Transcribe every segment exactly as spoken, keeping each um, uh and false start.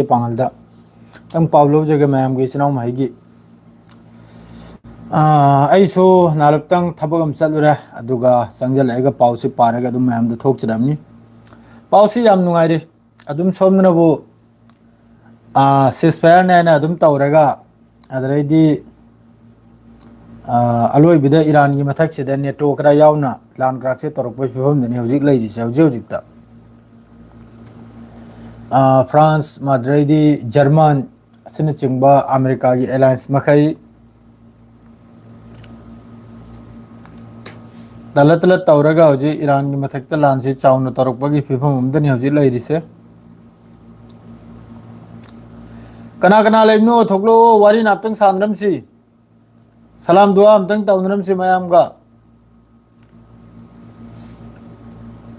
ꯄꯥꯡꯒꯜꯗ꯫ ꯈꯤꯇꯪ ꯄꯥꯎ ꯂꯧꯖꯒꯦ ꯃꯌꯥꯝꯒꯤ ꯏꯆꯤꯟ ꯏꯅꯥꯎ ꯃꯍꯩꯒꯤ꯫ ꯑ, ꯑꯩꯁꯨ ꯅꯍꯥꯟꯂꯞꯇꯪ ꯊꯕꯛ ꯑꯃ ꯆꯠꯂꯨꯔꯦ, ꯑꯗꯨꯒ ꯆꯪꯁꯤꯜꯂꯛꯑꯒ ꯄꯥꯎꯁꯤ ꯄꯥꯔꯒ ꯑꯗꯨꯝ ꯃꯌꯥꯝꯗ ꯊꯣꯛꯆꯔꯝꯅꯤ꯫ ꯄꯥꯎꯁꯤ ꯌꯥꯝ ꯅꯨꯡꯉꯥꯏꯔꯤ꯫ ꯑꯗꯨꯝ ꯁꯣꯝꯗꯅꯕꯨ, ꯑ, ceasefire ꯅꯦ ꯍꯥꯏꯅ ꯑꯗꯨꯝ ꯇꯧꯔꯒ, ꯑꯗꯨꯗꯩꯗꯤ, ꯑ, ꯑꯂꯣꯏꯕꯗ ꯏꯔꯥꯟꯒꯤ ꯃꯊꯛꯁꯤꯗ ꯅꯦꯇꯣ ꯈꯔ ꯌꯥꯎꯅ ꯂꯥꯟ ꯀ꯭ꯔꯥꯛꯁꯦ ꯇꯧꯔꯛꯄꯒꯤ ꯐꯤꯕꯝꯗꯅꯤ ꯍꯧꯖꯤꯛ ꯂꯩꯔꯤꯁꯦ, ꯍꯧꯖꯤꯛ ꯍꯧꯖꯤꯛꯇ꯫ ꯑ, ꯐ꯭ꯔꯥꯟꯁ, ꯑꯗꯨꯗꯩꯗꯤ ꯖꯔꯃꯟ ꯑꯁꯤꯅꯆꯤꯡꯕ ꯑꯃꯦꯔꯤꯀꯥꯒꯤ alliance ꯃꯈꯩ ꯇꯂ ꯇꯂ ꯇꯧꯔꯒ ꯍꯧꯖꯤꯛ ꯏꯔꯥꯟꯒꯤ ꯃꯊꯛꯇ ꯂꯥꯟꯁꯤ ꯆꯥꯎꯅ ꯇꯧꯔꯛꯄꯒꯤ ꯐꯤꯕꯝ ꯑꯃꯗꯅꯤ ꯍꯧꯖꯤꯛ ꯂꯩꯔꯤꯁꯦ꯫ ꯀꯅꯥ ꯀꯅꯥ ꯂꯩꯕꯅꯣ ꯊꯣꯛꯂꯛꯑꯣ, ꯋꯥꯔꯤ ꯉꯥꯛꯇꯪ ꯁꯥꯟꯅꯔꯝꯁꯤ꯫ ꯁꯂꯥꯝ ꯗꯨꯋꯥ ꯑꯝꯇꯪ ꯇꯧꯅꯔꯝꯁꯤ ꯃꯌꯥꯝꯒ꯫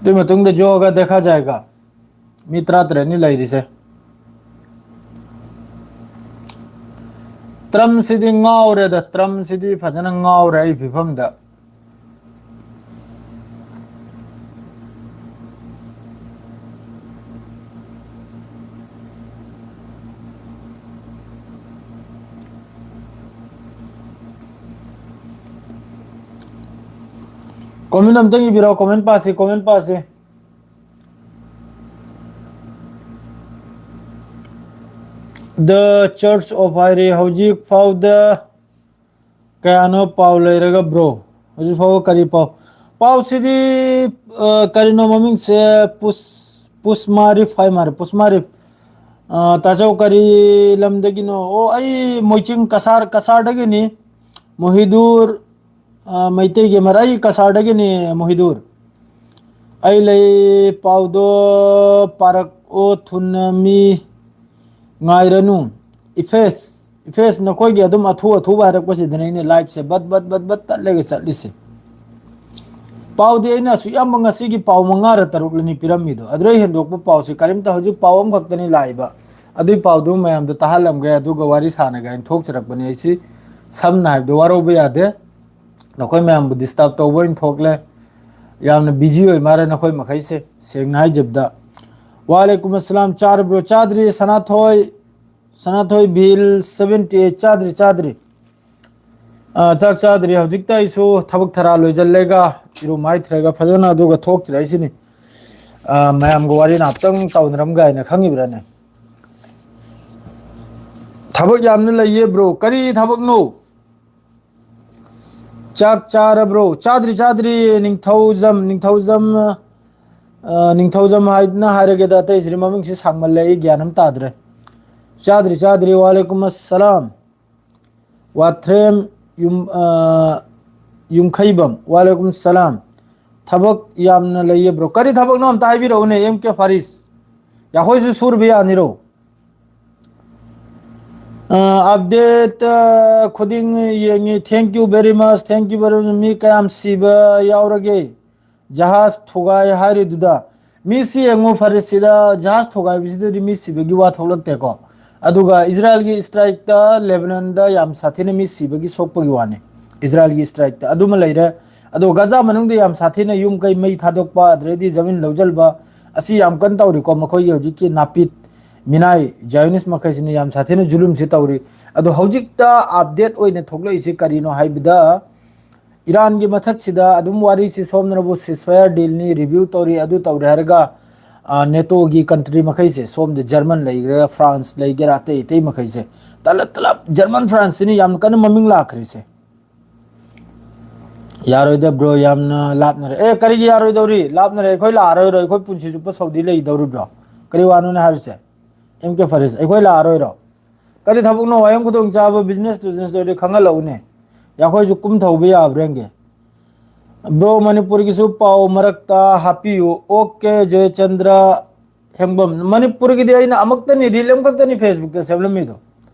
ꯑꯗꯨꯒꯤ ꯃꯇꯨꯡꯗ ꯖꯣꯒ ꯗꯦꯈꯥ ꯖꯥꯏꯒ꯫ ꯃꯤ ꯇꯔꯥꯇꯔꯦꯠꯅꯤ ꯂꯩꯔꯤꯁꯦ꯫ ꯇ꯭ꯔꯝꯁꯤꯗꯤ ꯉꯥꯎꯔꯦꯗ, ꯇ꯭ꯔꯝꯁꯤꯗꯤ ꯐꯖꯅ ꯉꯥꯎꯔꯦ ꯑꯩ ꯐꯤꯕꯝꯗ꯫ Comment ꯑꯝꯇꯪ ꯏꯕꯤꯔꯣ, comment ꯄꯥꯁꯤ, comment ꯄꯥꯁꯤ꯫ The Church of ꯍꯥꯏꯔꯤ, ꯍꯧꯖꯤꯛ ꯐꯥꯎꯗ ꯀꯌꯥꯅꯣ ꯄꯥꯎ ꯂꯩꯔꯒ bro? ꯍꯧꯖꯤꯛ ꯐꯥꯎꯕ ꯀꯔꯤ ꯄꯥꯎ? ꯄꯥꯎꯁꯤꯗꯤ, ꯑ, ꯀꯔꯤꯅꯣ ꯃꯃꯤꯡꯁꯦ? ꯄꯨꯁ-, ꯄꯨꯁꯃꯥꯔꯤꯐ ꯍꯥꯏ ꯃꯥꯜꯂꯦ, ꯄꯨꯁꯃꯥꯔꯤꯐ꯫ ꯑ, ꯇꯥꯆꯧ ꯀꯔꯤ ꯂꯝꯗꯒꯤꯅꯣ? ꯑꯣ, ꯑꯩ ꯃꯣꯏꯆꯤꯡ ꯀꯁꯥꯔ, ꯀꯁꯥꯔꯗꯒꯤꯅꯤ꯫ ꯃꯣꯍꯤꯗꯨꯔ, ꯑ, ꯃꯩꯇꯩꯒꯤ ꯃꯔ-, ꯑꯩ ꯀꯁꯥꯔꯗꯒꯤꯅꯤ, ꯃꯣꯍꯤꯗꯨꯔ꯫ ꯑꯩ ꯂꯩ ꯄꯥꯎꯗꯣ ꯄꯥꯔꯛꯑꯣ ꯊꯨꯅ ꯃꯤ ꯉꯥꯏꯔꯅꯨ꯫ ꯏꯐꯦꯁ, ꯏꯐꯦꯁ ꯅꯈꯣꯏꯒꯤ ꯑꯗꯨꯝ ꯑꯊꯨ ꯑꯊꯨꯕ ꯍꯥꯏꯔꯛꯄꯁꯤꯗꯅꯦ ꯑꯩꯅ live ꯁꯦ ꯕꯠ ꯕꯠ ꯕꯠ ꯕꯠ ꯇꯠꯂꯒ ꯆꯠꯂꯤꯁꯦ꯫ ꯄꯥꯎꯗꯤ ꯑꯩꯅ ꯑꯁꯨꯛ ꯌꯥꯝꯕ ꯉꯁꯤꯒꯤ ꯄꯥꯎ ꯃꯉꯥꯔ ꯇꯔꯨꯛꯂꯅꯤ ꯄꯤꯔꯝꯃꯤꯗꯣ꯫ ꯑꯗꯨꯗꯩ ꯍꯦꯟꯗꯣꯛꯄ ꯄꯥꯎꯁꯤ ꯀꯔꯤꯝꯇ, ꯍꯧꯖꯤꯛ ꯄꯥꯎ ꯑꯃꯈꯛꯇꯅꯤ ꯂꯥꯛꯏꯕ꯫ ꯑꯗꯨꯏ ꯄꯥꯎꯗꯨ ꯃꯌꯥꯝꯗ ꯇꯥꯍꯜꯂꯝꯒꯦ, ꯑꯗꯨꯒ ꯋꯥꯔꯤ ꯁꯥꯟꯅꯒꯦ ꯍꯥꯏꯅ ꯊꯣꯛꯆꯔꯛꯄꯅꯤ ꯑꯩꯁꯤ꯫ ꯁꯝꯅ ꯍꯥꯏꯕꯗ ꯋꯥꯔꯧꯕ ꯌꯥꯗꯦ, ꯅꯈꯣꯏ ꯃꯌꯥꯝꯕꯨ disturb ꯇꯧꯕ ꯑꯣꯏꯅ ꯊꯣꯛꯂꯦ꯫ ꯌꯥꯝꯅ busy ꯑꯣꯏ ꯃꯥꯜꯂꯦ ꯅꯈꯣꯏ ꯃꯈꯩꯁꯦ, ꯁꯦꯡꯅ ꯍꯥꯏꯖꯕꯗ꯫ ꯋꯥꯂꯦꯀꯨꯝ ꯑꯁꯂꯥꯝ꯫ ꯆꯥꯔꯕ꯭ꯔꯣ? ꯆꯥꯗ꯭ꯔꯤ꯫ ꯁꯅꯥꯊꯣꯏ, ꯁꯅꯥꯊꯣꯏ ꯚꯤꯜ seventy eight꯫ ꯆꯥꯗ꯭ꯔꯤ, ꯆꯥꯗ꯭ꯔꯤ꯫ ꯑꯥ, ꯆꯥꯛ ꯆꯥꯗ꯭ꯔꯤ꯫ ꯍꯧꯖꯤꯛꯇ ꯑꯩꯁꯨ ꯊꯕꯛ ꯊꯔꯥ ꯂꯣꯏꯁꯤꯜꯂꯒ, ꯏꯔꯨ ꯃꯥꯏꯊꯔꯒ ꯐꯖꯅ ꯑꯗꯨꯒ ꯊꯣꯛꯇ꯭ꯔꯦ ꯍꯥꯏꯁꯤꯅꯤ꯫ ꯑꯥ, ꯃꯌꯥꯝꯒ ꯋꯥꯔꯤ ꯉꯥꯛꯇꯪ ꯇꯧꯅꯔꯝꯒꯦ ꯍꯥꯏꯅ ꯈꯪꯉꯤꯕ꯭ꯔꯥꯅꯦ? ꯊꯕꯛ ꯌꯥꯝꯅ ꯂꯩꯌꯦ, ꯕ꯭ꯔꯣ꯫ ꯀꯔꯤ ꯊꯕꯛꯅꯣ? ꯆꯥꯛ ꯆꯥꯔꯕ꯭ꯔꯣ? ꯆꯥꯗ꯭ꯔꯤ, ꯆꯥꯗ꯭ꯔꯤ꯫ ꯅꯤꯡꯊꯧꯖꯝ, ꯅꯤꯡꯊꯧꯖꯝ, ꯑ, ꯅꯤꯡꯊꯧꯖꯝ ꯍꯥꯏꯗꯅ ꯍꯥꯏꯔꯒꯦꯗ, ꯑꯇꯩꯁꯤꯗꯤ ꯃꯃꯤꯡꯁꯤ ꯁꯥꯡꯃꯜꯂꯦ, ꯑꯩ ꯒ꯭ꯌꯥꯟ ꯑꯃ ꯇꯥꯗ꯭ꯔꯦ꯫ ꯆꯥꯗ꯭ꯔꯤ, ꯆꯥꯗ꯭ꯔꯤ꯫ ꯋꯥꯂꯦꯀꯨꯝ ꯑꯁꯂꯥꯝ꯫ ꯋꯥꯊ꯭ꯔꯦꯝ ꯌꯨꯝ-, ꯑ, ꯌꯨꯝꯈꯩꯕꯝ꯫ ꯋꯥꯂꯦꯀꯨꯝ ꯁꯂꯥꯝ꯫ ꯊꯕꯛ ꯌꯥꯝꯅ ꯂꯩꯌꯦ, ꯕ꯭ꯔꯣ꯫ ꯀꯔꯤ ꯊꯕꯛꯅꯣ ꯑꯝꯇ ꯍꯥꯏꯕꯤꯔꯛꯎꯅꯦ, ꯑꯦꯝ ꯀꯦ ꯐꯥꯔꯤꯁ꯫ ꯌꯥꯈꯣꯏꯁꯨ ꯁꯨꯔꯕ ꯌꯥꯅꯤꯔꯣ? ꯑ, update, ꯑ, ꯈꯨꯗꯤꯡ ꯌꯦꯡꯉꯤ꯫ Thank you very much, thank you very much꯫ ꯃꯤ ꯀꯌꯥꯝ ꯁꯤꯕ ꯌꯥꯎꯔꯒꯦ? ꯖꯍꯥꯖ ꯊꯨꯒꯥꯏ ꯍꯥꯏꯔꯤꯗꯨꯗ꯫ ꯃꯤꯁꯤ ꯌꯦꯡꯉꯨ, ꯐꯔꯤꯁꯤꯗ ꯖꯍꯥꯖ ꯊꯨꯒꯥꯏꯕꯁꯤꯗꯗꯤ ꯃꯤ ꯁꯤꯕꯒꯤ ꯋꯥ ꯊꯣꯛꯂꯛꯇꯦꯀꯣ꯫ ꯑꯗꯨꯒ ꯏꯖꯔꯥꯏꯜꯒꯤ strikeꯇ ꯂꯦꯕꯅꯟꯗ ꯌꯥꯝ ꯁꯥꯊꯤꯅ ꯃꯤ ꯁꯤꯕꯒꯤ ꯁꯣꯛꯄꯒꯤ ꯋꯥꯅꯤ꯫ ꯏꯖꯔꯥꯏꯜꯒꯤ strikeꯇ ꯑꯗꯨꯃ ꯂꯩꯔꯦ꯫ ꯑꯗꯣ ꯒꯖꯥ ꯃꯅꯨꯡꯗ ꯌꯥꯝ ꯁꯥꯊꯤꯅ ꯌꯨꯝ ꯀꯩ ꯃꯩ ꯊꯥꯗꯣꯛꯄ, ꯑꯗꯨꯗꯩꯗꯤ ꯖꯃꯤꯟ ꯂꯧꯁꯤꯟꯕ, ꯑꯁꯤ ꯌꯥꯝ ꯀꯟꯅ ꯇꯧꯔꯤꯀꯣ꯫ ꯃꯈꯣꯏꯒꯤ ꯍꯧꯖꯤꯛꯀꯤ ꯅꯥꯄꯤꯠ ꯃꯤꯅꯥꯏ ꯖꯥꯏꯌꯣꯅꯤꯁ ꯃꯈꯩꯁꯤꯅ ꯌꯥꯝ ꯁꯥꯊꯤꯅ ꯖꯨꯂꯨꯝꯁꯤ ꯇꯧꯔꯤ꯫ ꯑꯗꯣ ꯍꯧꯖꯤꯛꯇ update ꯑꯣꯏꯅ ꯊꯣꯛꯂꯛꯏꯁꯤ ꯀꯔꯤꯅꯣ ꯍꯥꯏꯕꯗ, ꯏꯔꯥꯟꯒꯤ ꯃꯊꯛꯁꯤꯗ ꯑꯗꯨꯝ ꯋꯥꯔꯤꯁꯤ ꯁꯣꯝꯗꯅꯕꯨ ceasefire dealꯅꯤ, review ꯇꯧꯔꯤ, ꯑꯗꯨ ꯇꯧꯔꯦ ꯍꯥꯏꯔꯒ, ꯑ, NATOꯒꯤ country ꯃꯈꯩꯁꯦ, ꯁꯣꯝꯗ ꯖꯔꯃꯟ ꯂꯩꯒꯦꯔꯥ, ꯐ꯭ꯔꯥꯟꯁ ꯂꯩꯒꯦꯔꯥ, ꯑꯇꯩ ꯑꯇꯩ ꯃꯈꯩꯁꯦ, ꯇꯂꯞ ꯇꯂꯞ ꯖꯔꯃꯟ, ꯐ꯭ꯔꯥꯟꯁꯁꯤꯅ ꯌꯥꯝ ꯀꯟꯅ ꯃꯃꯤꯡ ꯂꯥꯛꯈ꯭ꯔꯤꯁꯦ꯫ ꯌꯥꯔꯣꯏꯗ ꯕ꯭ꯔꯣ, ꯌꯥꯝꯅ ꯂꯥꯞꯅꯔꯦ꯫ ꯑꯦ, ꯀꯔꯤꯒꯤ ꯌꯥꯔꯣꯏꯗꯧꯔꯤ? ꯂꯥꯞꯅꯔꯦ, ꯑꯩꯈꯣꯏ ꯂꯥꯛꯑꯔꯣꯏꯔꯣ? ꯑꯩꯈꯣꯏ ꯄꯨꯟꯁꯤ ꯆꯨꯞꯄ ꯁꯧꯗꯤ ꯂꯩꯗꯧꯔꯤꯕ꯭ꯔꯣ? ꯀꯔꯤ ꯋꯥꯅꯣꯅꯦ ꯍꯥꯏꯔꯤꯁꯦ? ꯑꯦꯝ ꯀꯦ ꯐꯔꯤꯁ, ꯑꯩꯈꯣꯏ ꯂꯥꯛꯑꯔꯣꯏꯔꯣ? ꯀꯔꯤ ꯊꯕꯛꯅꯣ? ꯋꯥꯌꯦꯡ ꯈꯨꯗꯣꯡꯆꯥꯕ, business ꯇꯨ business ꯑꯣꯏꯔꯗꯤ ꯈꯪꯍꯜꯂꯛꯎꯅꯦ꯫ ꯌꯥꯈꯣꯏꯁꯨ ꯀꯨꯝ ꯊꯧꯕ ꯌꯥꯕ꯭ꯔꯥ ꯌꯦꯡꯒꯦ꯫ ꯕ꯭ꯔꯣ, ꯃꯅꯤꯄꯨꯔꯒꯤꯁꯨ ꯄꯥꯎ ꯃꯔꯛꯇ ꯍꯥꯞꯄꯤꯌꯨ꯫ ꯑꯣꯀꯦ, ꯖꯣꯌꯆꯟꯗ꯭ꯔ ꯍꯦꯡꯕꯝ꯫ ꯃꯅꯤꯄꯨꯔꯒꯤꯗꯤ ꯑꯩꯅ ꯑꯃꯨꯛꯇꯅꯤ, reel ꯑꯃꯈꯛꯇꯅꯤ Facebookꯇ ꯁꯦꯝꯂꯝꯃꯤꯗꯣ꯫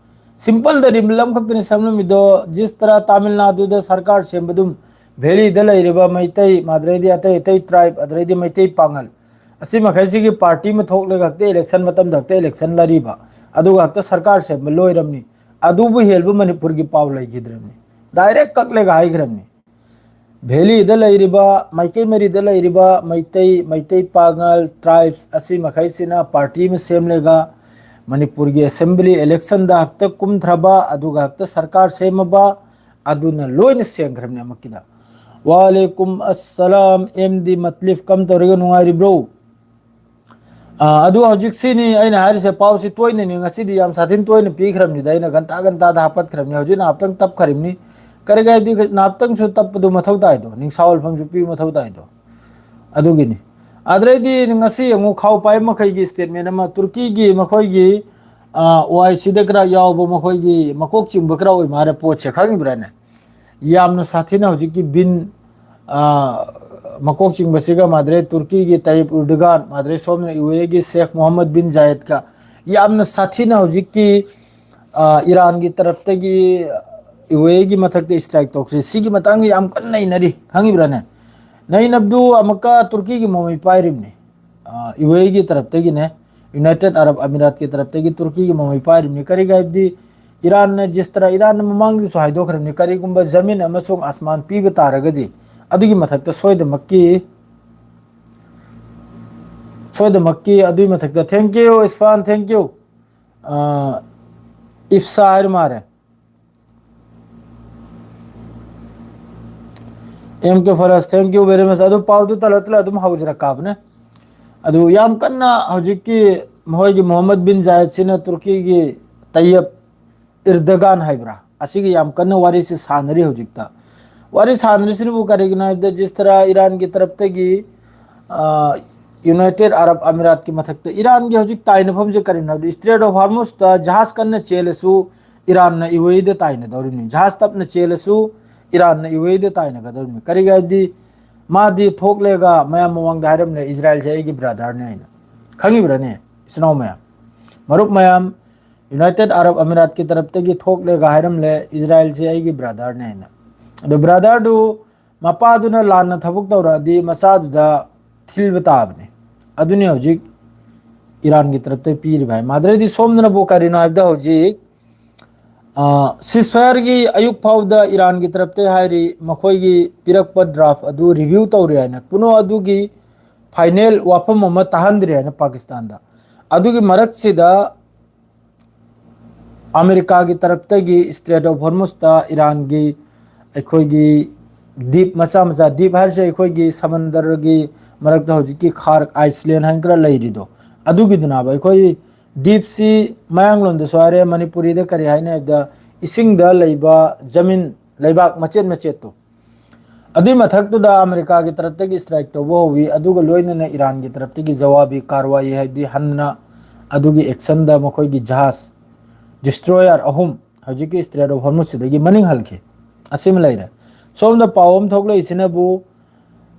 Simpleꯗ reel ꯑꯃꯈꯛꯇꯅꯤ ꯁꯦꯝꯂꯝꯃꯤꯗꯣ꯫ ꯖꯤꯁ ꯇꯔꯥ ꯇꯥꯃꯤꯜ ꯅꯥꯗꯨꯗ ꯁꯔꯀꯥꯔ ꯁꯦꯝꯕꯗꯨꯝ, ꯚꯦꯂꯤꯗ ꯂꯩꯔꯤꯕ ꯃꯩꯇꯩ, ꯑꯗꯨꯗꯩꯗꯤ ꯑꯇꯩ ꯑꯇꯩ tribe, ꯑꯗꯨꯗꯩꯗꯤ ꯃꯩꯇꯩ ꯄꯥꯉꯜ, ꯑꯁꯤ ꯃꯈꯩꯁꯤꯒꯤ party ꯑꯃ ꯊꯣꯛꯂꯒ ꯍꯦꯛꯇ election ꯃꯇꯝꯗ ꯍꯦꯛꯇ election ꯂꯥꯔꯤꯕ, ꯑꯗꯨꯒ ꯍꯦꯛꯇ ꯁꯔꯀꯥꯔ ꯁꯦꯝꯕ ꯂꯣꯏꯔꯝꯅꯤ꯫ ꯑꯗꯨꯕꯨ ꯍꯦꯜꯕ ꯃꯅꯤꯄꯨꯔꯒꯤ ꯄꯥꯎ ꯂꯩꯈꯤꯗ꯭ꯔꯕꯅꯤ꯫ Direct ꯀꯛꯂꯒ ꯍꯥꯏꯈ꯭ꯔꯕꯅꯤ꯫ ꯚꯦꯂꯤꯗ ꯂꯩꯔꯤꯕ, ꯃꯥꯏꯀꯩ ꯃꯔꯤꯗ ꯂꯩꯔꯤꯕ ꯃꯩꯇꯩ, ꯃꯩꯇꯩ ꯄꯥꯉꯜ, tribes ꯑꯁꯤ ꯃꯈꯩꯁꯤꯅ party ꯑꯃ ꯁꯦꯝꯂꯒ ꯃꯅꯤꯄꯨꯔꯒꯤ assembly electionꯗ ꯍꯛꯇ ꯀꯨꯝꯊ꯭ꯔꯕ, ꯑꯗꯨꯒ ꯍꯛꯇ ꯁꯔꯀꯥꯔ ꯁꯦꯝꯃꯕ, ꯑꯗꯨꯅ ꯂꯣꯏꯅ ꯁꯦꯝꯈ꯭ꯔꯕꯅꯤ ꯑꯃꯛꯀꯤꯗ꯫ ꯋꯥꯂꯦꯀꯨꯝ ꯑꯁꯂꯥꯝ, ꯑꯦꯝ ꯗꯤ ꯃꯠꯂꯤꯐ, ꯀꯝ ꯇꯧꯔꯤꯒꯦ, ꯅꯨꯡꯉꯥꯏꯔꯤꯕ꯭ꯔꯣ? ꯑꯥ, ꯑꯗꯨ ꯍꯧꯖꯤꯛꯁꯤꯅꯤ ꯑꯩꯅ ꯍꯥꯏꯔꯤꯁꯦ, ꯄꯥꯎꯁꯤ ꯇꯣꯏꯅꯅꯤ, ꯉꯁꯤꯗꯤ ꯌꯥꯝ ꯁꯥꯊꯤꯅ ꯇꯣꯏꯅ ꯄꯤꯈ꯭ꯔꯕꯅꯤꯗ, ꯑꯩꯅ ꯘꯟꯇꯥ ꯘꯟꯇꯥꯗ ꯍꯥꯞꯀꯠꯈ꯭ꯔꯕꯅꯤ, ꯍꯧꯖꯤꯛ ꯉꯥꯏꯍꯥꯛꯇꯪ ꯇꯞꯈ꯭ꯔꯤꯕꯅꯤ꯫ ꯀꯔꯤꯒꯤ ꯍꯥꯏꯗꯤ ꯉꯥꯏꯍꯥꯛꯇꯪꯁꯨ ꯇꯞꯄꯗꯨ ꯃꯊꯧ ꯇꯥꯏꯗꯣ, ꯅꯤꯡꯁꯥ ꯋꯥꯜꯐꯝꯁꯨ ꯄꯤꯕ ꯃꯊꯧ ꯇꯥꯏꯗꯣ, ꯑꯗꯨꯒꯤꯅꯤ꯫ ꯑꯗꯨꯗꯩꯗꯤ ꯉꯁꯤ ꯑꯃꯨꯛ ꯈꯥꯎ ꯄꯥꯏ ꯃꯈꯩꯒꯤ statement ꯑꯃ, ꯇꯨꯔꯀꯤꯒꯤ ꯃꯈꯣꯏꯒꯤ, ꯑꯥ, ꯑꯣ ꯑꯥꯏ ꯁꯤꯗ ꯈꯔ ꯌꯥꯎꯕ ꯃꯈꯣꯏꯒꯤ ꯃꯀꯣꯛ ꯆꯤꯡꯕ ꯈꯔ ꯑꯣꯏ ꯃꯥꯜꯂꯦ ꯄꯣꯠꯁꯦ, ꯈꯪꯉꯤꯕ꯭ꯔꯥꯅꯦ? ꯌꯥꯝꯅ ꯁꯥꯊꯤꯅ ꯍꯧꯖꯤꯛꯀꯤ ꯕꯤꯟ, ꯑꯥ, ꯃꯀꯣꯛ ꯆꯤꯡꯕꯁꯤꯒ ꯃꯥꯗ꯭ꯔꯦ ꯇꯨꯔꯀꯤꯒꯤ ꯇꯥꯏꯌꯤꯞ ꯎꯔꯗꯨꯒꯥꯟ, ꯃꯥꯗ꯭ꯔꯦ ꯁꯣꯝꯅ ꯌꯨ ꯑꯦꯒꯤ ꯁꯦꯈ ꯃꯣꯍꯝꯃꯗ ꯕꯤꯟ ꯖꯥꯌꯦꯗꯀ ꯌꯥꯝꯅ ꯁꯥꯊꯤꯅ ꯍꯧꯖꯤꯛꯀꯤ, ꯑꯥ, ꯏꯔꯥꯟꯒꯤ ꯇꯔꯞꯇꯒꯤ ꯌꯨ ꯑꯦꯒꯤ ꯃꯊꯛꯇ strike ꯇꯧꯈ꯭ꯔꯦ꯫ ꯁꯤꯒꯤ ꯃꯇꯥꯡꯗ ꯌꯥꯝ ꯀꯟꯅ ꯅꯩꯅꯔꯤ, ꯈꯪꯉꯤꯕ꯭ꯔꯥꯅꯦ? ꯅꯩꯅꯕꯗꯨ ꯑꯃꯨꯛꯀ ꯇꯨꯔꯀꯤꯒꯤ ꯃꯃꯩ ꯄꯥꯏꯔꯤꯕꯅꯤ꯫ ꯑꯥ, ꯌꯨ ꯑꯦꯒꯤ ꯇꯔꯞꯇꯒꯤꯅꯦ, ꯌꯨꯅꯥꯏꯇꯦꯗ ꯑꯔꯕ ꯑꯃꯤꯔꯥꯠꯀꯤ ꯇꯔꯞꯇꯒꯤ ꯇꯨꯔꯀꯤꯒꯤ ꯃꯃꯩ ꯄꯥꯏꯔꯤꯕꯅꯤ꯫ ꯀꯔꯤꯒꯤ ꯍꯥꯏꯕꯗꯤ ꯏꯔꯥꯟꯅ ꯖꯤꯁ ꯇꯔꯥ, ꯏꯔꯥꯟꯅ ꯃꯃꯥꯡꯗꯁꯨ ꯍꯥꯏꯗꯣꯛꯈ꯭ꯔꯕꯅꯤ, ꯀꯔꯤꯒꯨꯝꯕ ꯖꯃꯤꯟ ꯑꯃꯁꯨꯡ ꯑꯁꯃꯥꯟ ꯄꯤꯕ ꯇꯥꯔꯒꯗꯤ ꯑꯗꯨꯒꯤ ꯃꯊꯛꯇ ꯁꯣꯏꯗꯃꯛꯀꯤ, ꯁꯣꯏꯗꯃꯛꯀꯤ ꯑꯗꯨꯒꯤ ꯃꯊꯛꯇ, thank you ꯏꯁꯐꯥꯟ, thank you, ꯑꯥ, ꯏꯐꯁꯥ ꯍꯥꯏꯔ ꯃꯥꯔꯦ꯫ M K first, thank you very much꯫ ꯑꯗꯨ ꯄꯥꯎꯗꯨ ꯇꯂ ꯇꯂ ꯑꯗꯨꯝ ꯍꯧꯖꯔꯛꯀꯥꯕꯅꯦ꯫ ꯑꯗꯨ ꯌꯥꯝ ꯀꯟꯅ ꯍꯧꯖꯤꯛꯀꯤ ꯃꯈꯣꯏꯒꯤ ꯃꯣꯍꯝꯃꯗ ꯕꯤꯟ ꯖꯥꯌꯦꯗꯁꯤꯅ ꯇꯨꯔꯀꯤꯒꯤ ꯇꯩꯌꯞ ꯏꯔꯗꯒꯥꯟ ꯍꯥꯏꯕ꯭ꯔꯥ, ꯑꯁꯤꯒꯤ ꯌꯥꯝ ꯀꯟꯅ ꯋꯥꯔꯤꯁꯤ ꯁꯥꯟꯅꯔꯤ ꯍꯧꯖꯤꯛꯇ꯫ ꯋꯥꯔꯤ ꯁꯥꯟꯅꯔꯤꯁꯤꯅꯕꯨ ꯀꯔꯤꯒꯤꯅꯣ ꯍꯥꯏꯕꯗ, ꯖꯤꯁ ꯇꯔꯥ ꯏꯔꯥꯟꯒꯤ ꯇꯔꯞꯇꯒꯤ, ꯑ, ꯌꯨꯅꯥꯏꯇꯦꯗ ꯑꯔꯕ ꯑꯃꯤꯔꯥꯠꯀꯤ ꯃꯊꯛꯇ ꯏꯔꯥꯟꯒꯤ ꯍꯧꯖꯤꯛ ꯇꯥꯏꯅꯐꯝꯁꯦ ꯀꯔꯤꯅꯣ ꯍꯥꯏꯕꯗ, ꯏꯁꯇ꯭ꯔꯦꯠ ꯑꯣꯐ ꯍꯥꯔꯃꯨꯁꯇ ꯖꯍꯥꯖ ꯀꯟꯅ ꯆꯦꯜꯂꯁꯨ ꯏꯔꯥꯟꯅ ꯌꯨ ꯑꯦ ꯏꯗ ꯇꯥꯏꯅꯗꯧꯔꯤꯕꯅꯤ꯫ ꯖꯍꯥꯖ ꯇꯞꯅ ꯆꯦꯜꯂꯁꯨ ꯏꯔꯥꯟꯅ ꯌꯨ ꯑꯦ ꯏꯗ ꯇꯥꯏꯅꯒꯗꯧꯔꯤꯕꯅꯤ꯫ ꯀꯔꯤꯒꯤ ꯍꯥꯏꯕꯗꯤ ꯃꯥꯗꯤ ꯊꯣꯛꯂꯦꯒ ꯃꯌꯥꯝ ꯃꯃꯥꯡꯗ ꯍꯥꯏꯔꯝꯂꯦ, ꯏꯖꯔꯥꯏꯜꯁꯦ ꯑꯩꯒꯤ ꯕ꯭ꯔꯥꯗꯔꯅꯦ ꯍꯥꯏꯅ꯫ ꯈꯪꯉꯤꯕ꯭ꯔꯥꯅꯦ, ꯏꯆꯤꯟ ꯏꯅꯥꯎ ꯃꯌꯥꯝ, ꯃꯔꯨꯞ ꯃꯌꯥꯝ? ꯌꯨꯅꯥꯏꯇꯦꯗ ꯑꯔꯕ ꯑꯃꯤꯔꯥꯠꯀꯤ ꯇꯔꯞꯇꯒꯤ ꯊꯣꯛꯂꯦꯒ ꯍꯥꯏꯔꯝꯂꯦ, ꯏꯖꯔꯥꯏꯜꯁꯦ ꯑꯩꯒꯤ ꯕ꯭ꯔꯥꯗꯔꯅꯦ ꯍꯥꯏꯅ꯫ ꯑꯗꯣ ꯕ꯭ꯔꯥꯗꯔꯗꯨ ꯃꯄꯥꯗꯨꯅ ꯂꯥꯟꯅ ꯊꯕꯛ ꯇꯧꯔꯛꯑꯗꯤ ꯃꯆꯥꯗꯨꯗ ꯊꯤꯜꯕ ꯇꯥꯕꯅꯤ꯫ ꯑꯗꯨꯅꯤ ꯍꯧꯖꯤꯛ ꯏꯔꯥꯟꯒꯤ ꯇꯔꯞꯇ ꯄꯤꯔꯤꯕ ꯍꯥꯏ꯫ ꯃꯥꯗ꯭ꯔꯦꯗꯤ ꯁꯣꯝꯗꯅꯕꯨ ꯀꯔꯤꯅꯣ ꯍꯥꯏꯕꯗ, ꯍꯧꯖꯤꯛ ꯁꯤꯁꯐꯥꯌꯔꯒꯤ ꯑꯌꯨꯛ ꯐꯥꯎꯗ ꯏꯔꯥꯟꯒꯤ ꯇꯔꯞꯇ ꯍꯥꯏꯔꯤ, ꯃꯈꯣꯏꯒꯤ ꯄꯤꯔꯛꯄ ꯗ꯭ꯔꯥꯐ ꯑꯗꯨ ꯔꯤꯚ꯭ꯌꯨ ꯇꯧꯔꯤ ꯍꯥꯏꯅ, ꯄꯨꯅꯣ ꯑꯗꯨꯒꯤ ꯐꯥꯏꯅꯦꯜ ꯋꯥꯐꯝ ꯑꯃ ꯇꯥꯍꯟꯗ꯭ꯔꯤ ꯍꯥꯏꯅ ꯄꯥꯀꯤꯁꯇꯥꯟꯗ꯫ ꯑꯗꯨꯒꯤ ꯃꯔꯛꯁꯤꯗ ꯑꯃꯦꯔꯤꯀꯥꯒꯤ ꯇꯔꯞꯇꯒꯤ ꯏꯁꯇ꯭ꯔꯦꯠ ꯑꯣꯐ ꯍꯣꯔꯃꯨꯁꯇ ꯏꯔꯥꯟꯒꯤ ꯑꯩꯈꯣꯏꯒꯤ ꯗꯤꯞ ꯃꯆꯥ ꯃꯆꯥ, ꯗꯤꯞ ꯍꯥꯏꯔꯤꯁꯦ ꯑꯩꯈꯣꯏꯒꯤ ꯁꯃꯟꯗꯔꯒꯤ ꯃꯔꯛꯇ ꯍꯧꯖꯤꯛꯀꯤ ꯈꯥꯔ ꯑꯥꯏꯁꯂꯦꯟ ꯍꯥꯏꯅ ꯈꯔ ꯂꯩꯔꯤꯗꯣ, ꯑꯗꯨꯒꯤꯗꯨꯅꯕ ꯑꯩꯈꯣꯏ ꯗꯤꯞꯁꯤ ꯃꯌꯥꯡꯂꯣꯟꯗꯁꯨ ꯍꯥꯏꯔꯦ, ꯃꯅꯤꯄꯨꯔꯤꯗ ꯀꯔꯤ ꯍꯥꯏꯅꯤ ꯍꯥꯏꯕꯗ, ꯏꯁꯤꯡꯗ ꯂꯩꯕ ꯖꯃꯤꯟ, ꯂꯩꯕꯥꯛ ꯃꯆꯦꯠ ꯃꯆꯦꯠꯇꯣ, ꯑꯗꯨꯏ ꯃꯊꯛꯇꯨꯗ ꯑꯃꯦꯔꯤꯀꯥꯒꯤ ꯇꯔꯞꯇꯒꯤ ꯏꯁꯇ꯭ꯔꯥꯏꯛ ꯇꯧꯕ ꯍꯧꯋꯤ꯫ ꯑꯗꯨꯒ ꯂꯣꯏꯅꯅ ꯏꯔꯥꯟꯒꯤ ꯇꯔꯞꯇꯒꯤ ꯖꯋꯥꯕꯤ ꯀꯥꯔꯋꯥꯏ, ꯍꯥꯏꯗꯤ ꯍꯟꯅ ꯑꯗꯨꯒꯤ ꯑꯦꯛꯁꯟꯗ ꯃꯈꯣꯏꯒꯤ ꯖꯍꯥꯖ ꯗꯤꯁꯇ꯭ꯔꯣꯌꯔ ꯑꯍꯨꯝ ꯍꯧꯖꯤꯛꯀꯤ ꯏꯁꯇ꯭ꯔꯦꯠ ꯑꯣꯐ ꯍꯣꯔꯃꯨꯁꯁꯤꯗꯒꯤ ꯃꯅꯤꯡ ꯍꯜꯈꯤ꯫ ꯑꯁꯤꯃ ꯂꯩꯔꯦ꯫ ꯁꯣꯝꯗ ꯄꯥꯎ ꯑꯃ ꯊꯣꯛꯂꯛꯏꯁꯤꯅꯕꯨ,